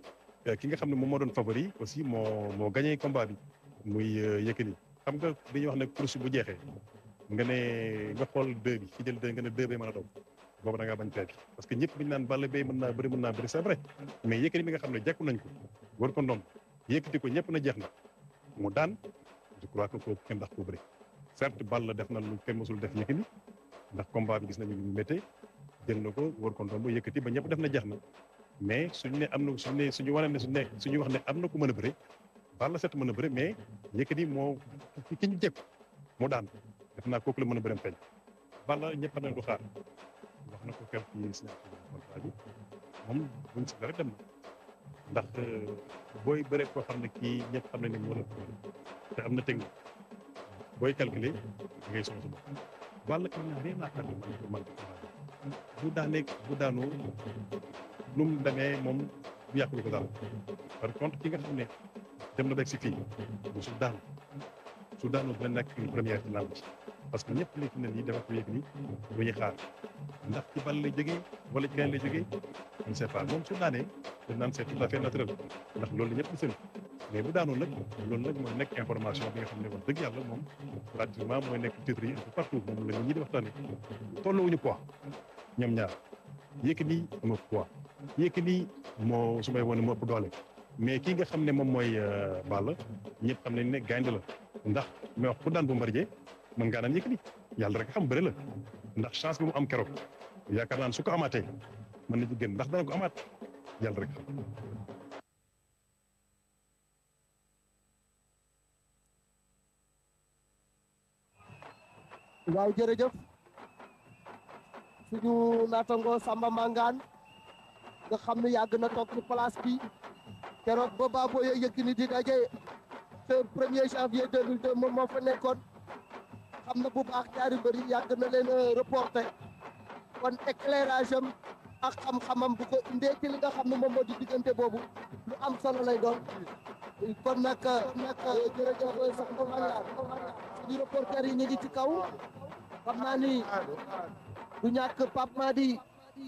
ki nga xam ne moom moo doon favori aussi moo gagné combat bi muy Yékini xam nga dañuy wax ne course bu jeexee nga ne nga xool 2 bi ki jël 2 nga ne 2 bay mën a daw boobu da ngaa bañ fekk parce que ñëpp dañu naan Balla Beye mën naa bëri c'est vrai mais Yékini bi nga xam ne jekku nañ ko war ko ndom yëkkati ko ñëpp na jeex na mu daan je crois que kooku kenn ndax ko bëri certes Balla def na lu kenn mosul def Yékini ndax combat bi gis nañu ñu méttee jël na ko war ko ndomb yëkkati ba ñëpp def na jeex na mais suñu ne am na suñu wane ne suñu wax ne am na ku mën a bëri Balla set mën a bëri mais Yékini moo ki ñu jekku mu daan def naa kooku la mën a bëri feeñ Balla ñëpp xam nañ du xaar wax na ko keroog ci signature contrat bi moom buñ si dara dem na ndax booy bëree koo xam ne kii ñëpp xam nañ ne moo la te am na technique booy calculer da ngay soxla sa bopp Balla il n'a rien à perdre man bu daanoo nu mu demee moom bu yàqulu ko daal par contre ki nga xam ne dem na beeg si fii bu su daanu dina nekk une première ci làmb ci parce que ñëpp léegi ne nii dafa ko yëg ni lu ñuy xaar ndax ci Balla lay jógee wala ci keneen lay jógee on ne sait pas moom su daanee dañ naan c'est tout à fait naturel ndax loolu ñëpp seen mais bu daanoo nag loolu nag mooy nekk information bi nga xam ne wax dëgg yàlla moom pratiquement mooy nekk titre yi un peu partout moom la nit ñi di waxtaanee tolluwuñu poids ñoom ñaar Yékini moo poids Yékini moo su may wane moo ëpp doole mais kii nga xam ne moom mooy Balla ñëpp xam nañ ne gaynde la ndax mais wax ku daan Bombardier mën ngaa daan Yékini yàlla rek xam bëri la ndax chance bi mu am keroog yaakaar naan su ko amaatee mën na ci gën ndax dana ko amaat yàlla rek xam. waaw jërëjëf suñu naataango Samba Mangane nga xam ne yàgg na toog ci place bi keroog ba Baboye Yékini di daje te 1er janvier 2002 moom moo fa nekkoon xam na bu baax ñaari mbër yi yàgg na leen reporté kon éclairage am ak xam-xamam bu ko indee ci li nga xam ne moom moo di diggante boobu lu am solo lay doon kon nag jërëjëf sax suñu reporter yi ñu ngi ci kaw xam naa ni du ñàkk Pape Madi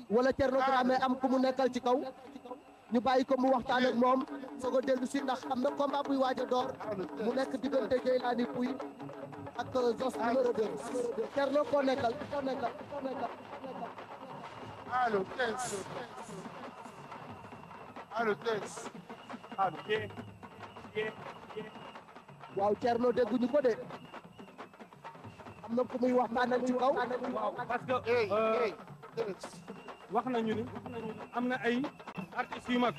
wala Thierno Dramé am ku mu nekkal ci kaw ñu bàyyi ko mu waxtaan ak moom soog a dellu si ndax am na combat buy waaj a door mu nekk diggante Djeylani Pouye ak Zoss numéro 2 Thierno koo nekkal allo Tess allo Tess waaw Thierno dégguñu ko de am na ku muy waxtaanal ci kaw waaw parce que wax nañu ni am na ay artistes yu mag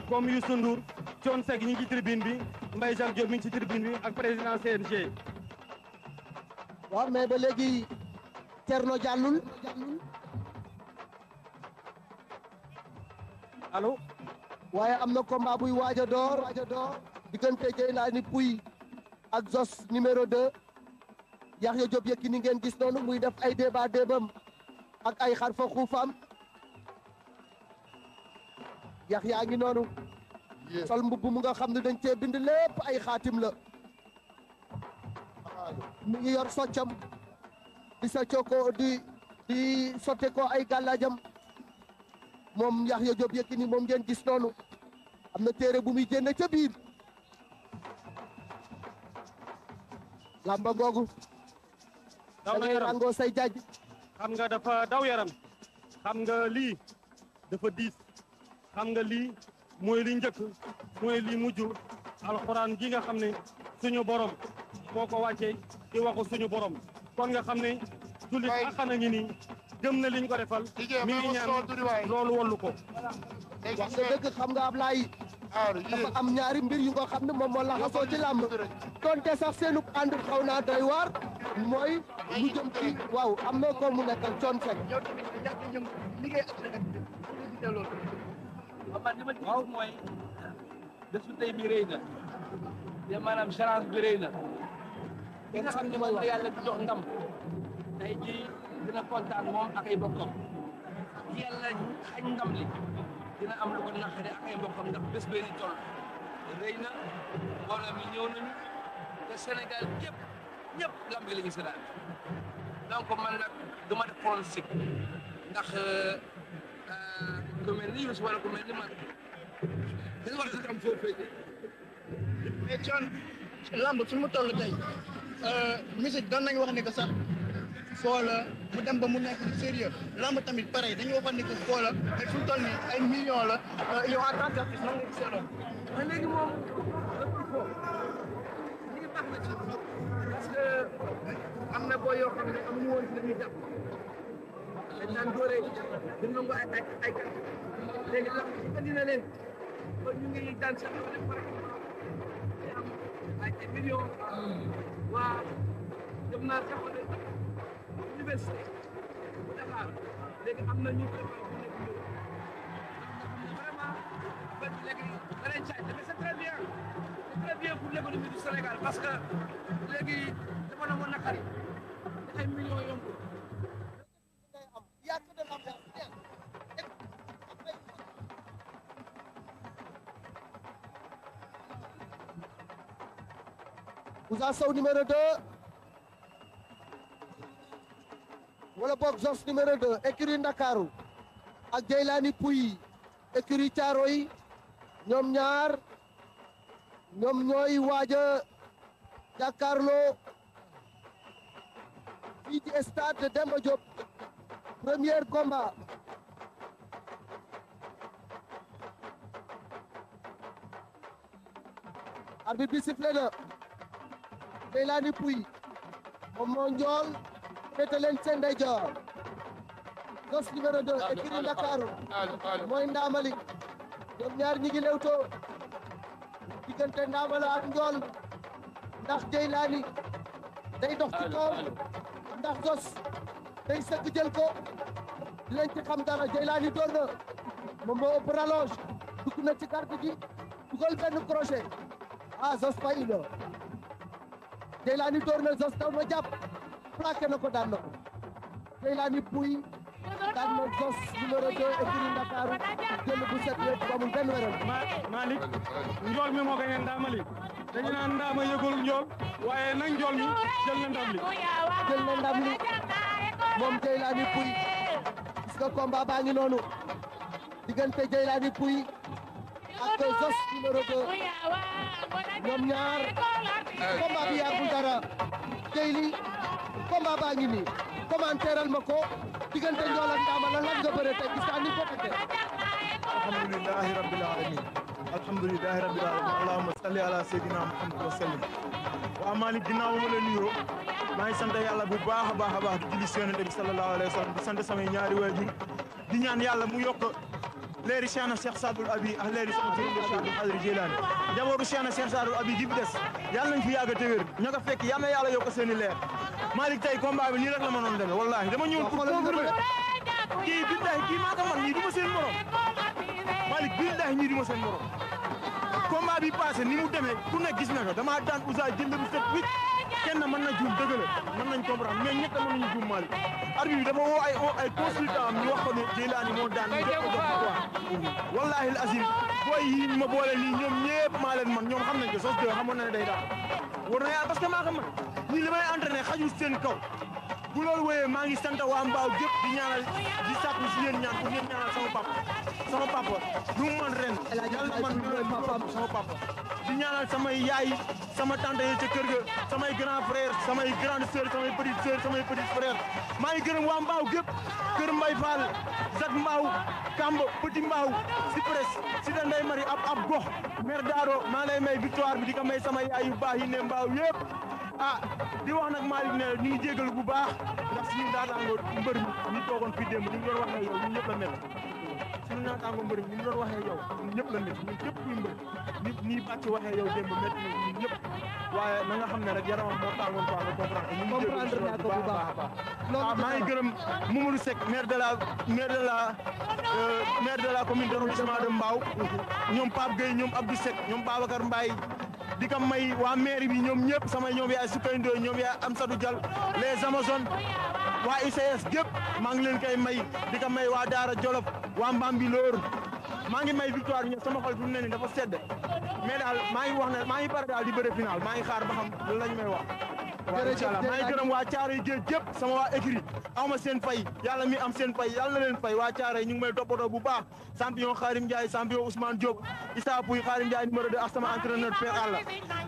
comme Youssou Ndour Thione Seck ñi ngi ci tribune bi Mbaye Jacques Diop mi ngi ci tribune bi ak président CNG. waaw mais ba léegi Thierno jàllul allo waaye am na combat buy waaj a door diggante Djeylani Pouye ak Zoss numéro 2 Yaxya Diop Yékini ngeen gis noonu muy def ay débat débam ak ay xarfa xuufam Yaxya ngi noonu sol mbubb mu nga xam ne dañ cee bind lépp ay xaatim la mi ngi yor soccam di soccoo ko di sotte ko ay gàllaajam moom Yaxya Diop Yékini moom ngeen gis noonu am na téere bu muy génne ca biir lamba googu daw na ngay yaram rangoo say jaaj xam nga dafa daw yaram xam nga lii dafa diis xam nga lii mooy li njëkk mooy li mujj alxuraan gi nga xam ne suñu borom moo ko wàccee di waxu suñu borom kon nga xam ne jullit axana ngi nii gëm na liñ ko defal mi ngi ñaan loolu wallu ko wax nga dëgg xam nga Ablaye dafa am ñaari mbir yu nga xam ne moom moo laxasoo ci làmb donte sax seenu ànd xaw naa doy waar mooy lu jëm ci waaw am na ko mu nekkal Thione Seck man li ma ci gis mooy bésu tey bi rëy na te maanaam challenge bi rëy na ki nga xam ne moom la yàlla di jox ndam tey jii dina kontaan moom ak ay bokkam yàlla xañ ndam li dina am lu ko naqare ak ay bokkam ndax bés bee di toll rëy na mbooloo mi ñëw nañu te Sénégal yëpp ñëpp lamb gi la ñu seetaan donc man nag du ma def pronostic ndax ku mel ni Youssou wala ku mel ni man dañu war a am foofu féete mais Thione lamb fi mu toll tey musique doon nañu wax ne que sax foo la mu dem ba mu nekk sérieux lamb tamit pareil dañu waxoon ne que foo la mais fi mu toll nii ay millions la yow en tant qu'artiste nan nga gisee loolu. mais léegi moom lépp foo li nga baax na ci parce que am na boo yoo xam ne amuñu woon ci dañuy jàpp dañ naan dooree di nangu ay kat léegi lamb ci andi na leen ba ñu ngi daan sax def pare am ay millions waa dem naa sax université bu Dakar léegi am na ñu préparé bu nekk ñëw vraiment ba léegi danañ caay mais c'est très bien pour l'économie du Sénégal parce que léegi dafa na moo naqari te ay millions yombul Ousa Sow numéro 2 wala boog Zoss numéro 2 écurie Ndakaaru ak Djeylani Pouye écurie Thiaroye ñoom ñaar ñoom ñooy waaj a jàkkaarloo fii ci stade de Demba Diop premier combat arbitre bi sifflé na Djeylani Pouye moom moo njool féete leen seen ndeyjoor Zoss numéro 2 écurie Ndakaaru mooy Ndaamali ñoom ñaar ñi ngi lewtoo diggante Ndaamala ak njool ndax Djeylani day dox ci kaw ndax Zoss day sëgg jël ko dinañ ci xam dara Djeylani door na moom moo ëpp rallonge dugg na ci garde gi dugal benn crochet ah Zoss fay na Djeylani door na Zoss daw na jàpp plaqué na ko daan na ko Djeylani Pouye daan na Zos numéro 2 écurie Ndakaaru jël bu set wecc bu amul benn werante. Malick njool mi moo gañe Ndamali dañu naan Ndama yëgul njool waaye nag njool mi jël na ndam li moom Jeylaani Pouy gis nga combat baa ngi noonu diggante Jeylaani Pouy ak Zos numéro 2 ñoom ñaar combat bi yàggul dara Jeyli combat baa ngi nii commentéral ma ko diggante njool ak Ndama lan nga bëre tey gis naa ni ko fekkee. alhamdulillahi rabbil alamin alhamdulillahi rabbil alamin allahumma salli ala sayyidina muhammad wa sallim waa Malick ginnaaw ma la nuyoo maa ngi sant yàlla bu baax a baax di julli ci Yonent bi sallallahu alayhi wa sallam di sant samay ñaari waajur di ñaan yàlla mu yokk leeri Cheikhna Cheikh Sadul Abi ak leeri sama turando Cheikh Abdou Khadir Jilani njabootu Cheikhna Cheikh Sadul Abi gi fi des yàlla nañ fi yàgg te wér ña ko fekk yal na yàlla yokk seen i leer Malick tey combat bi nii rek la ma noon demee wallahi dama ñëw pour confirmer kii billahi kii maa ko man ñii du ma seen morom Malick billahi ñii du ma seen morom combat bi passé ni mu demee ku nekk gis na ko dama daan Ousa jël bu set wicc kenn mën na juum dëgg la mën nañ comprendre mais ñett mën nañu juum Malick arbitre bi dafa woo ay consultant am ñu wax ko ne Jeylaani moo daan ñu jox ko quoi wallahi azim booy yi ma boole nii ñoom ñëpp maa leen man ñoom xam nañ ko sos de xamoon na ne day daan war na yàlla parce que maa ko man ñii li may entraîné xajul seen kaw bu loolu wéyee maa ngi sant waa Mbaaw gépp di ñaanal di sàkku si yéen ñaan pour ngeen ñaanal sama papa lu mu man ren yàlla man sama papa di ñaanal samay yaay sama tante yi ca kër ga samay grand frère samay grande sœur samay petite sœur samay petit frère maa ngi gërëm waa Mbaaw gépp kër Mbay Fall Zak Mbaaw Kamb Petit Mbaaw Cyprès si da Ndey Mari ab gox maire Daaro maa lay may victoire bi di ko may sama yaay yu baax yi ne Mbaaw yëpp di wax nag Malick ne ñu ngi jégalu bu baax ndax suñu naataango mbër mi ñu toogoon fii démb ni mu doon waxee yow ñun ñëpp la mel suñu naataango mbër mi ni mu doon waxee yow ñun ñëpp la mel ñun ñëpp kuy mbër nit nii bàcc waxee yow démb métti na ñun ñëpp waaye na nga xam ne rek yaramam moo tàngoon quoi nga comprendre ñu ngi jégalu bu baax a baax maa ngi gërëm Mamadou Seck maire de la commune d'arrondissement de Mbao ñoom Pape Gueye ñoom Abdou Seck ñoom Babacar Mbaye di ko may waa mairie bi ñoom ñëpp samay ñoom yaay Sukayndo ñoom yaay Amsadou Dial les Amazones waa ICS gépp maa ngi leen koy may di ko may waa Daara Jolof waa Mbambilor maa ngi may victoire bi ñëw sama xol fi mu ne nii dafa sedd mais daal maa ngi wax ne maa ngi pare daal di bëre final maa ngi xaar ba xam lan lañ may wax. waaw incha allah maa ngi gërëm waa Thiaroye Géej gépp sama waa écrit awma seen fay yàlla mi am seen fay yàlla na leen fay waa Thiaroye ñu ngi may toppatoo bu baax champion Khadim Ndiaye champion Ousmane Diop Issa Pouye Khadim Ndiaye numéro 2 ak sama entraîneur Père Alla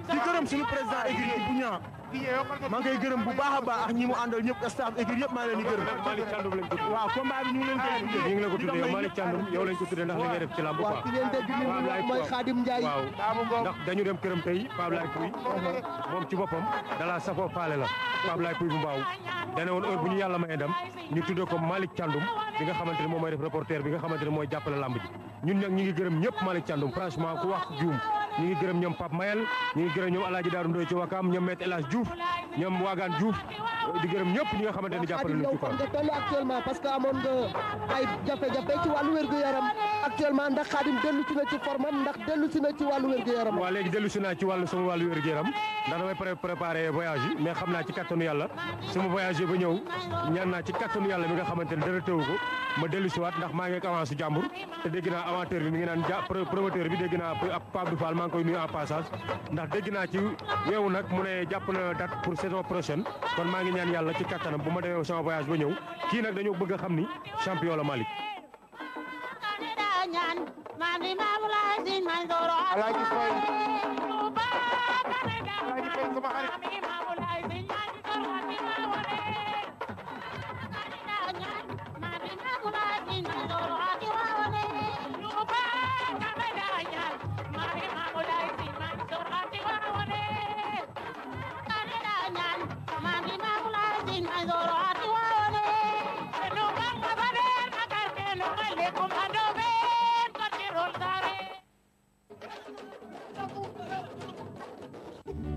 di gërëm suñu président écrit bu ñaa maa ngi koy gërëm bu baax a baax ak ñi mu àndal ñëpp staff équipe yëpp maa ngi leen di gërëm. Malick Thiandoum lañ ko tuddee. waaw combat bi ñu ngi leen koy tuddee. ñu ngi la ko tuddee yow Malick Thiandoum yow lañ ko tuddee ndax li ngay def ci làmb quoi. waaw ki ngeen dégg ni mooy Khadim Ndiaye. waaw ndax dañu dem këram tey Pape Laye Pouye moom ci boppam dala safoo faale la Pape Laye Pouye bu Mbaaw dane woon heure bu ñu yàlla may ndam ñu tuddee ko Malick Thiandoum bi nga xamante ne moom mooy def reporter bi nga xamante ne mooy jàppale làmb ji ñun nag ñu ngi gërëm ñëpp Malick Thiandoum franchement ku wax juum ñu ngi gërëm ñoom Pape Mayel ñu ngi gërëm ñoom Alaaji Daaru Ndoy ci Wakam ñoom Maître El Hadj Diouf ñoom Wagan Diouf di gërëm ñëpp ñi nga xamante ne jàppale nañu ci quoi. nga toll actuellement parce que amoon nga ay jafe-jafe ci wàllu wér-gu-yaram actuellement ndax Khadim dellu si na ci formam ndax dellu si na ci wàllu wér-gu-yaram. waaw léegi dellu si naa ci wàllu sama wàllu wér-gu-yaram ndax damay préparé voyage yi mais xam naa ci kattanu yàlla sama voyage ba ñëw ñaan naa ci kattanu yàlla mi nga xamante ne dara teewu ko ma dellu si waat ndax maa ngi ak avance jàmbur te dégg naa amateur bi mi ngi naan promoteur bi dégg naa Pape Abdou Fall maa ngi koy nuyu en passage ndax dégg naa ci weewu nag mu ne jàpp na date pour saison prochaine kon maa ngi ñaan yàlla ci kattanam bu ma demee sama voyage ba ñëw kii nag dañoo bëgg a xam ni champion la Malick. Alaaji Faye Alaaji Faye sama xarit Come